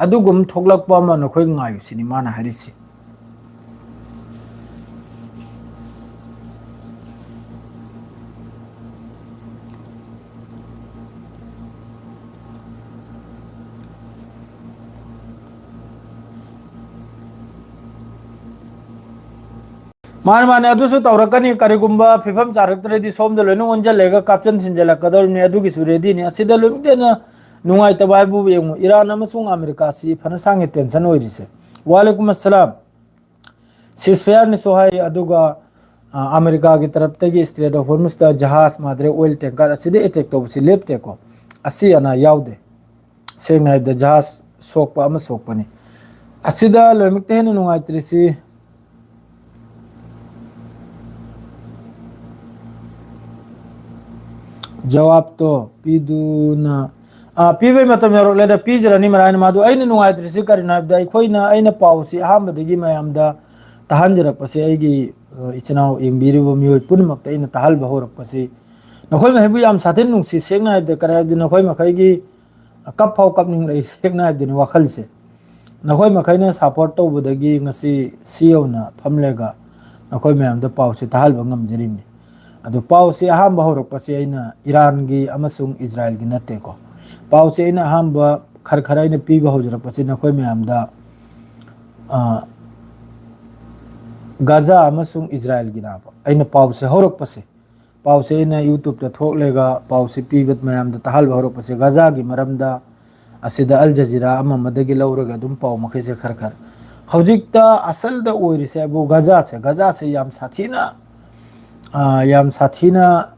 ꯑꯗꯨꯒꯨꯝ ꯊꯣꯛꯂꯛꯄ ꯑꯃ ꯅꯈꯣꯏ ꯉꯥꯏꯌꯨ ꯁꯤꯅꯤ ꯃꯥꯅ ꯍꯥꯏꯔꯤꯁꯤ꯫ ꯃꯥꯅꯦ, ꯃꯥꯅꯦ, ꯑꯗꯨꯁꯨ ꯇꯧꯔꯛꯀꯅꯤ꯫ ꯀꯔꯤꯒꯨꯝꯕ ꯐꯤꯕꯝ ꯆꯥꯔꯛꯇ꯭ꯔꯗꯤ ꯁꯣꯝꯗ ꯂꯣꯏꯅ ꯑꯣꯟꯁꯤꯜꯂꯒ ꯀꯥꯞꯆꯟ ꯊꯤꯟꯖꯜꯂꯛꯀꯗꯧꯔꯤꯕꯅꯤ꯫ ꯑꯗꯨꯒꯤꯁꯨ ready ꯅꯤ꯫ ꯑꯁꯤꯗ ꯂꯣꯏꯅ ꯅꯨꯡꯉꯥꯏꯇꯕ ꯍꯥꯏꯕꯕꯨ ꯌꯦꯡꯉꯨ, ꯏꯔꯥꯟ ꯑꯃꯁꯨꯡ ꯑꯃꯦꯔꯤꯀꯥꯁꯤ ꯐꯅ ꯁꯥꯡꯅ tension ꯑꯣꯏꯔꯤꯁꯦ꯫ ꯋꯥꯂꯦꯀꯨꯝ ꯑꯁꯂꯥꯝ꯫ Ceasefire ꯅꯤꯁꯨ ꯍꯥꯏ, ꯑꯗꯨꯒ, ꯑ, ꯑꯃꯦꯔꯤꯀꯥꯒꯤ ꯇꯔꯞꯇꯒꯤ Strait of Hormuz ꯇ ꯖꯍꯥꯖ ꯃꯥꯗ꯭ꯔꯦ oil tanker ꯑꯁꯤꯗ attack ꯇꯧꯕꯁꯤ ꯂꯦꯞꯇꯦꯀꯣ꯫ ꯑꯁꯤ ꯑꯅꯥ ꯌꯥꯎꯗꯦ꯫ ꯁꯦꯡꯅ ꯍꯥꯏꯕꯗ ꯖꯍꯥꯖ ꯁꯣꯛꯄ ꯑꯃ ꯁꯣꯛꯄꯅꯤ꯫ ꯑꯁꯤꯗ ꯂꯣꯏꯅꯃꯛꯇ ꯍꯦꯟꯅ ꯅꯨꯡꯉꯥꯏꯇ꯭ꯔꯤꯁꯤ ꯖꯋꯥꯕꯇꯣ ꯄꯤꯗꯨꯅ, ꯑ, ꯄꯤꯕꯩ ꯃꯇꯝ ꯌꯧꯔꯛꯂꯦꯗ, ꯄꯤꯖꯔꯅꯤ ꯃꯔꯥꯏꯅ꯫ ꯃꯥꯗꯨ ꯑꯩꯅ ꯅꯨꯡꯉꯥꯏꯇ꯭ꯔꯤꯁꯤ ꯀꯔꯤꯅꯣ ꯍꯥꯏꯕꯗ, ꯑꯩꯈꯣꯏꯅ, ꯑꯩꯅ ꯄꯥꯎꯁꯤ ꯑꯍꯥꯟꯕꯗꯒꯤ ꯃꯌꯥꯝꯗ ꯇꯥꯍꯟꯖꯔꯛꯄꯁꯦ, ꯑꯩꯒꯤ, ꯑ, ꯏꯆꯤꯟ ꯏꯅꯥꯎ ꯌꯦꯡꯕꯤꯔꯤꯕ ꯃꯤꯑꯣꯏ ꯄꯨꯝꯅꯃꯛꯇ ꯑꯩꯅ ꯇꯥꯍꯟꯕ ꯍꯧꯔꯛꯄꯁꯤ, ꯅꯈꯣꯏ ꯃꯈꯩꯕꯨ ꯌꯥꯝ ꯁꯥꯊꯤꯅ ꯅꯨꯡꯁꯤ꯫ ꯁꯦꯡꯅ ꯍꯥꯏꯕꯗ, ꯀꯔꯤ ꯍꯥꯏꯕꯗꯤ, ꯅꯈꯣꯏ ꯃꯈꯩꯒꯤ ꯀꯞ ꯐꯥꯎ ꯀꯞꯅꯤꯡꯂꯛꯏ, ꯁꯦꯡꯅ ꯍꯥꯏꯕꯗꯨꯅꯤ ꯋꯥꯈꯜꯁꯦ꯫ ꯅꯈꯣꯏ ꯃꯈꯩꯅ support ꯇꯧꯕꯗꯒꯤ ꯉꯁꯤ ꯁꯤ ꯌꯧꯅ ꯐꯝꯂꯒ ꯅꯈꯣꯏ ꯃꯌꯥꯝꯗ ꯄꯥꯎꯁꯦ ꯇꯥꯍꯟꯕ ꯉꯝꯖꯔꯤꯕꯅꯤ꯫ ꯑꯗꯨ ꯄꯥꯎꯁꯦ ꯑꯍꯥꯟꯕ ꯍꯧꯔꯛꯄꯁꯦ ꯑꯩꯅ ꯏꯔꯥꯟꯒꯤ ꯑꯃꯁꯨꯡ ꯏꯖꯔꯥꯏꯜꯒꯤ ꯅꯠꯇꯦꯀꯣ꯫ ꯄꯥꯎꯁꯦ ꯑꯩꯅ ꯑꯍꯥꯟꯕ ꯈꯔ ꯈꯔ ꯑꯩꯅ ꯄꯤꯕ ꯍꯧꯖꯔꯛꯄꯁꯦ ꯅꯈꯣꯏ ꯃꯌꯥꯝꯗ, ꯑ, ꯒꯥꯖꯥ ꯑꯃꯁꯨꯡ ꯏꯖꯔꯥꯏꯜꯒꯤꯅꯦꯕ ꯑꯩꯅ ꯄꯥꯎꯁꯦ ꯍꯧꯔꯛꯄꯁꯦ꯫ ꯄꯥꯎꯁꯦ ꯑꯩꯅ YouTube ꯇ ꯊꯣꯛꯂꯒ ꯄꯥꯎꯁꯦ ꯄꯤꯕ, ꯃꯌꯥꯝꯗ ꯇꯥꯍꯟꯕ ꯍꯧꯔꯛꯄꯁꯦ ꯒꯥꯖꯥꯒꯤ ꯃꯔꯝꯗ꯫ ꯑꯁꯤꯗ ꯑꯜ ꯖꯖꯤꯔꯥ ꯑꯃ ꯑꯃꯗꯒꯤ ꯂꯧꯔꯒ ꯑꯗꯨꯝ ꯄꯥꯎ ꯃꯈꯩꯁꯦ ꯈꯔ ꯈꯔ꯫ ꯍꯧꯖꯤꯛꯇ ꯑꯁꯜꯗ ꯑꯣꯏꯔꯤꯁꯦ ꯍꯥꯏꯕꯨ ꯒꯥꯖꯥꯁꯦ, ꯒꯥꯖꯥꯁꯦ ꯌꯥꯝ ꯁꯥꯊꯤꯅ, ꯑ, ꯌꯥꯝ ꯁꯥꯊꯤꯅ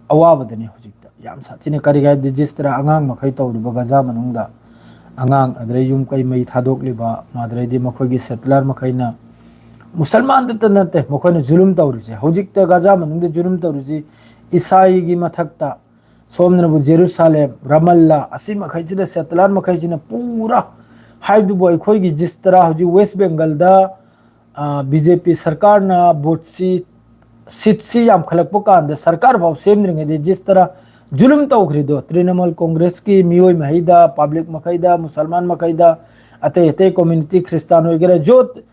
ꯑꯋꯥꯕꯗꯅꯤ ꯍꯧꯖꯤꯛꯇ꯫ ꯌꯥꯝ ꯁꯥꯊꯤꯅ ꯀꯔꯤ ꯍꯥꯏꯕꯗꯤ ꯖꯤꯁꯇꯔꯥ ꯑꯉꯥꯡ ꯃꯈꯩ ꯇꯧꯔꯤꯕ ꯒꯖꯥ ꯃꯅꯨꯡꯗ, ꯑꯉꯥꯡ ꯑꯗꯨꯗꯩ ꯌꯨꯝ ꯀꯩ ꯃꯩ ꯊꯥꯗꯣꯛꯂꯤꯕ, ꯑꯗꯨꯗꯩꯗꯤ ꯃꯈꯣꯏꯒꯤ ꯁꯦꯇꯂꯔ ꯃꯈꯩꯅ, ꯃꯨꯁꯜꯃꯥꯟꯗꯇ ꯅꯠꯇꯦ ꯃꯈꯣꯏꯅ ꯖꯨꯂꯨꯝ ꯇꯧꯔꯤꯁꯦ꯫ ꯍꯧꯖꯤꯛꯇ ꯒꯖꯥ ꯃꯅꯨꯡꯗ ꯖꯨꯂꯨꯝ ꯇꯧꯔꯤꯁꯤ ꯏꯁꯥꯏꯒꯤ ꯃꯊꯛꯇ, ꯁꯣꯝꯗꯅꯕꯨ ꯖꯦꯔꯨꯁꯥꯂꯦꯝ, ꯔꯃꯜꯂꯥ, ꯑꯁꯤ ꯃꯈꯩꯁꯤꯗ ꯁꯦꯇꯂꯔ ꯃꯈꯩꯁꯤꯅ ꯄꯨꯔꯥ ꯍꯥꯏꯕꯗꯨꯕꯨ ꯑꯩꯈꯣꯏꯒꯤ ꯖꯤꯁꯇꯔꯥ ꯍꯧꯖꯤꯛ ꯋꯦꯁ ꯕꯦꯡꯒꯜꯗ ꯕꯤ ꯖꯦ ꯄꯤ ꯁꯔꯀꯥꯔꯅ ꯚꯣꯠꯁꯤ, ꯁꯤꯠꯁꯤ ꯌꯥꯝꯈꯠꯂꯛꯄ ꯀꯥꯟꯗ ꯁꯔꯀꯥꯔ ꯐꯥꯎ ꯁꯦꯝꯗ꯭ꯔꯤꯉꯩꯗ ꯖꯤꯁꯇꯔꯥ ꯖꯨꯂꯨꯝ ꯇꯧꯈ꯭ꯔꯤꯗꯣ ꯇ꯭ꯔꯤꯅꯃꯨꯜ ꯀꯣꯡꯒ꯭ꯔꯦꯁꯀꯤ ꯃꯤꯑꯣꯏ ꯃꯈꯩꯗ, ꯄꯕ꯭ꯂꯤꯛ ꯃꯈꯩꯗ, ꯃꯨꯁꯜꯃꯥꯟ ꯃꯈꯩꯗ, ꯑꯇꯩ ꯑꯇꯩ ꯀꯝꯃ꯭ꯌꯨꯅꯤꯇꯤ, ꯈ꯭ꯔꯤꯁꯇꯥꯟ ꯑꯣꯏꯒꯦꯔꯥ, ꯖꯣꯠ,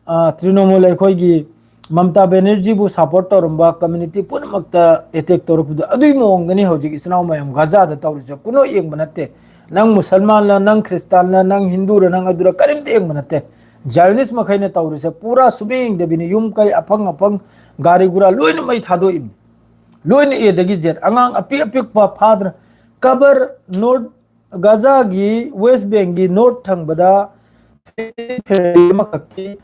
ꯑ, ꯇ꯭ꯔꯤꯅꯃꯨꯜ ꯑꯩꯈꯣꯏꯒꯤ ꯃꯃꯇꯥ ꯕꯦꯅꯔꯖꯤꯕꯨ ꯁꯄꯣꯔꯠ ꯇꯧꯔꯝꯕ ꯀꯝꯃ꯭ꯌꯨꯅꯤꯇꯤ ꯄꯨꯝꯅꯃꯛꯇ ꯑꯦꯇꯦꯛ ꯇꯧꯔꯛꯄꯗꯣ ꯑꯗꯨꯒꯤ ꯃꯑꯣꯡꯗꯅꯤ ꯍꯧꯖꯤꯛ ꯏꯆꯤꯟ ꯏꯅꯥꯎ ꯃꯌꯥꯝ ꯒꯥꯖꯥꯗ ꯇꯧꯔꯤꯁꯦ꯫ ꯀꯨꯅꯣ ꯌꯦꯡꯕ ꯅꯠꯇꯦ, ꯅꯪ ꯃꯨꯁꯜꯃꯥꯟꯂ, ꯅꯪ ꯈ꯭ꯔꯤꯁꯇꯥꯟꯂ, ꯅꯪ ꯍꯤꯟꯗꯨꯔ, ꯅꯪ ꯑꯗꯨꯔ ꯀꯔꯤꯝꯇ ꯌꯦꯡꯕ ꯅꯠꯇꯦ꯫ ꯖꯥꯏꯑꯣꯅꯤꯁ ꯃꯈꯩꯅ ꯇꯧꯔꯤꯁꯦ ꯄꯨꯔꯥ ꯁꯨꯡꯌꯦꯡ ꯌꯦꯡꯗꯕꯤꯅꯤ꯫ ꯌꯨꯝ ꯀꯩ, ꯑꯐꯪ ꯑꯐꯪ, ꯒꯥꯔꯤ ꯒꯨꯔꯥ ꯂꯣꯏꯅ ꯃꯩ ꯊꯥꯗꯣꯛꯏꯕꯅꯤ꯫ ꯂꯣꯏꯅ ꯑꯦꯗꯒꯤ ꯖꯦꯠ, ꯑꯉꯥꯡ ꯑꯄꯤꯛ ꯑꯄꯤꯛꯄ ꯐꯥꯗꯅ ꯀꯕꯔ ꯅꯣꯔꯠ ꯒꯥꯖꯥꯒꯤ ꯋꯦꯁ ꯕꯦꯡꯒꯤ ꯅꯣꯔꯠ ꯊꯪꯕꯗ ꯑꯃꯈꯛꯀꯤ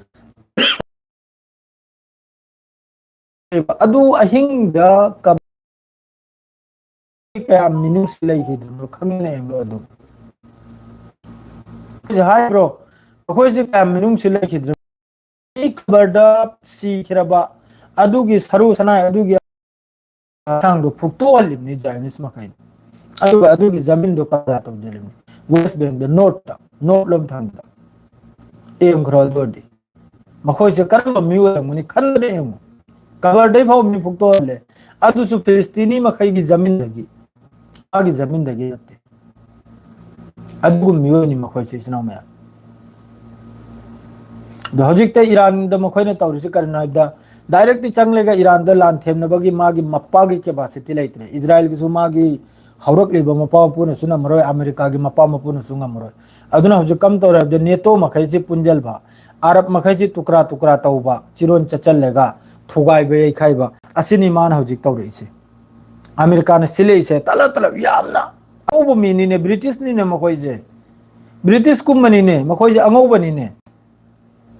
ꯑꯗꯨ ꯑꯍꯤꯡꯗ ꯀꯌꯥꯝ ꯃꯤꯅꯨꯡꯁꯤ ꯂꯩꯈꯤꯗ꯭ꯔꯤꯅꯣ ꯈꯪꯅꯤꯡꯉꯦꯕ꯫ ꯑꯗꯨꯝ ꯑꯩꯈꯣꯏꯁꯦ ꯍꯥꯏꯕ꯭ꯔꯣ, ꯑꯩꯈꯣꯏꯁꯦ ꯀꯌꯥꯝ ꯃꯤꯅꯨꯡꯁꯤ ꯂꯩꯈꯤꯗ꯭ꯔꯤꯅꯣ? ꯀꯕꯔꯗ ꯁꯤꯈ꯭ꯔꯕ ꯑꯗꯨꯒꯤ ꯁꯔꯨ ꯁꯅꯥꯏ ꯑꯗꯨꯒꯤ ꯍꯛꯆꯥꯡꯗꯣ ꯐꯨꯛꯇꯣꯛꯍꯜꯂꯤꯕꯅꯤ ꯖꯥꯏꯑꯣꯅꯤꯁ ꯃꯈꯩꯅ꯫ ꯑꯗꯨꯒ ꯑꯗꯨꯒꯤ ꯖꯃꯤꯟꯗꯣ ꯀꯕꯖꯥ ꯇꯧꯖꯔꯤꯕꯅꯤ꯫ ꯋꯦꯁ ꯕꯦꯡꯗ ꯅꯣꯔꯠꯇ, ꯅꯣꯔꯠ ꯂꯣꯝ ꯊꯪꯕꯗ꯫ ꯑꯦꯝ ꯈꯔꯣꯜꯗꯣꯔꯗꯤ ꯃꯈꯣꯏꯁꯦ ꯀꯔꯝꯕ ꯃꯤꯑꯣꯏ ꯑꯣꯏꯔꯝꯒꯅꯤ ꯈꯟꯕꯗ ꯌꯦꯡꯉꯨ꯫ ꯀꯕꯔꯗꯩ ꯐꯥꯎꯕ ꯃꯤ ꯐꯨꯛꯇꯣꯛꯍꯜꯂꯦ꯫ ꯑꯗꯨꯁꯨ ꯐꯤꯂꯤꯁꯇꯤꯅꯤ ꯃꯈꯩꯒꯤ ꯖꯃꯤꯟꯗꯒꯤ, ꯃꯥꯒꯤ ꯖꯃꯤꯟꯗꯒꯤ ꯅꯠꯇꯦ꯫ ꯑꯗꯨꯒꯨꯝꯕ ꯃꯤꯑꯣꯏꯅꯤ ꯃꯈꯣꯏꯁꯦ, ꯏꯆꯤꯟ ꯏꯅꯥꯎ ꯃꯌꯥꯝ꯫ ꯑꯗꯣ ꯍꯧꯖꯤꯛꯇ ꯏꯔꯥꯟꯗ ꯃꯈꯣꯏꯅ ꯇꯧꯔꯤꯁꯤ ꯀꯔꯤꯅꯣ ꯍꯥꯏꯕꯗ, ꯗꯥꯏꯔꯦꯛꯇꯤ ꯆꯪꯂꯒ ꯏꯔꯥꯟꯗ ꯂꯥꯟ ꯊꯦꯝꯅꯕꯒꯤ ꯃꯥꯒꯤ ꯃꯄꯥꯒꯤ ꯀꯦꯄꯥꯁꯤꯇꯤ ꯂꯩꯇ꯭ꯔꯦ꯫ ꯏꯖꯔꯥꯏꯜꯒꯤꯁꯨ ꯃꯥꯒꯤ ꯍꯧꯔꯛꯂꯤꯕ ꯃꯄꯥ ꯃꯄꯨꯅꯁꯨ ꯉꯝꯃꯔꯣꯏ, ꯑꯃꯦꯔꯤꯀꯥꯒꯤ ꯃꯄꯥ ꯃꯄꯨꯅꯁꯨ ꯉꯝꯃꯔꯣꯏ꯫ ꯑꯗꯨꯅ ꯍꯧꯖꯤꯛ ꯀꯝ ꯇꯧꯔꯦ ꯍꯥꯏꯕꯗ, ꯅꯦꯇꯣ ꯃꯈꯩꯁꯤ ꯄꯨꯟꯖꯜꯕ, ꯑꯔꯕ ꯃꯈꯩꯁꯤ ꯇꯨꯀ꯭ꯔꯥ ꯇꯨꯀ꯭ꯔꯥ ꯇꯧꯕ, ꯆꯤꯔꯣꯟ ꯆꯠꯆꯜꯂꯒ ꯊꯨꯒꯥꯏꯕ ꯌꯩꯈꯥꯏꯕ, ꯑꯁꯤꯅꯤ ꯃꯥꯅ ꯍꯧꯖꯤꯛ ꯇꯧꯔꯛꯏꯁꯦ꯫ ꯑꯃꯦꯔꯤꯀꯥꯅ ꯁꯤꯜꯂꯛꯏꯁꯦ ꯇꯂꯞ ꯇꯂꯞ ꯌꯥꯝꯅ ꯑꯉꯧꯕ ꯃꯤꯅꯤꯅꯦ, ꯕ꯭ꯔꯤꯇꯤꯁꯅꯤꯅꯦ ꯃꯈꯣꯏꯁꯦ꯫ ꯕ꯭ꯔꯤꯇꯤꯁꯀꯨꯝꯕꯅꯤꯅꯦ ꯃꯈꯣꯏꯁꯦ, ꯑꯉꯧꯕꯅꯤꯅꯦ꯫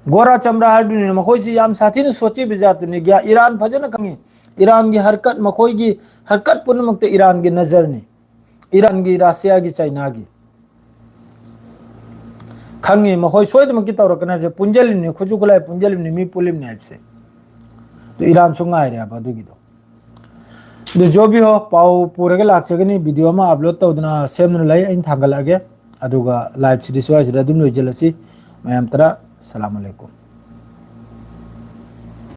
ꯒꯣꯔꯥ ꯆꯝꯕ꯭ꯔꯥ ꯍꯥꯏꯗꯨꯅꯤ, ꯃꯈꯣꯏꯁꯤ ꯌꯥꯝ ꯁꯥꯊꯤꯅ ꯁꯣꯠꯆꯤꯕ ꯖꯥꯠꯇꯨꯅꯤ꯫ ꯒ꯭ꯌꯥ-, ꯏꯔꯥꯟ ꯐꯖꯅ ꯈꯪꯉꯤ꯫ ꯏꯔꯥꯟꯒꯤ ꯍꯔꯀꯠ, ꯃꯈꯣꯏꯒꯤ ꯍꯔꯀꯠ ꯄꯨꯝꯅꯃꯛꯇ ꯏꯔꯥꯟꯒꯤ ꯅꯖꯔꯅꯤ꯫ ꯏꯔꯥꯟꯒꯤ, ꯔꯁꯤꯌꯥꯒꯤ, ꯆꯥꯏꯅꯥꯒꯤ꯫ ꯈꯪꯉꯤ, ꯃꯈꯣꯏ ꯁꯣꯏꯗꯅꯃꯛꯀꯤ ꯇꯧꯔꯛꯀꯅꯤ ꯍꯥꯏꯕꯁꯦ꯫ ꯄꯨꯟꯖꯜꯂꯤꯕꯅꯤ, ꯈꯨꯠꯁꯨ ꯈꯨꯠꯂꯥꯏ ꯄꯨꯟꯖꯜꯂꯤꯕꯅꯤ, ꯃꯤ ꯄꯨꯜꯂꯤꯕꯅꯤ ꯍꯥꯏꯕꯁꯦ꯫ ꯑꯗꯨ ꯏꯔꯥꯟꯁꯨ ꯉꯥꯏꯔꯦ ꯍꯥꯏꯕ ꯑꯗꯨꯒꯤꯗꯣ꯫ ꯑꯗꯨ ꯖꯣꯕꯤ ꯍꯣ, ꯄꯥꯎ ꯄꯨꯔꯒ ꯂꯥꯛꯆꯒꯅꯤ꯫ ꯚꯤꯗꯤꯑꯣ ꯑꯃ ꯑꯞꯂꯣꯗ ꯇꯧꯗꯅ ꯁꯦꯝꯗꯨꯅ ꯂꯩ, ꯑꯩꯅ ꯊꯥꯡꯒꯠꯂꯛꯑꯒꯦ꯫ ꯑꯗꯨꯒ ꯂꯥꯏꯚꯁꯤꯗꯤ ꯁ꯭ꯋꯥꯏꯁꯤꯗ ꯑꯗꯨꯝ ꯂꯣꯏꯁꯤꯜꯂꯁꯤ꯫ ꯃꯌꯥꯝ ꯇꯔꯥ, ꯁꯂꯥꯝ ꯑꯂꯩꯀꯨꯝ꯫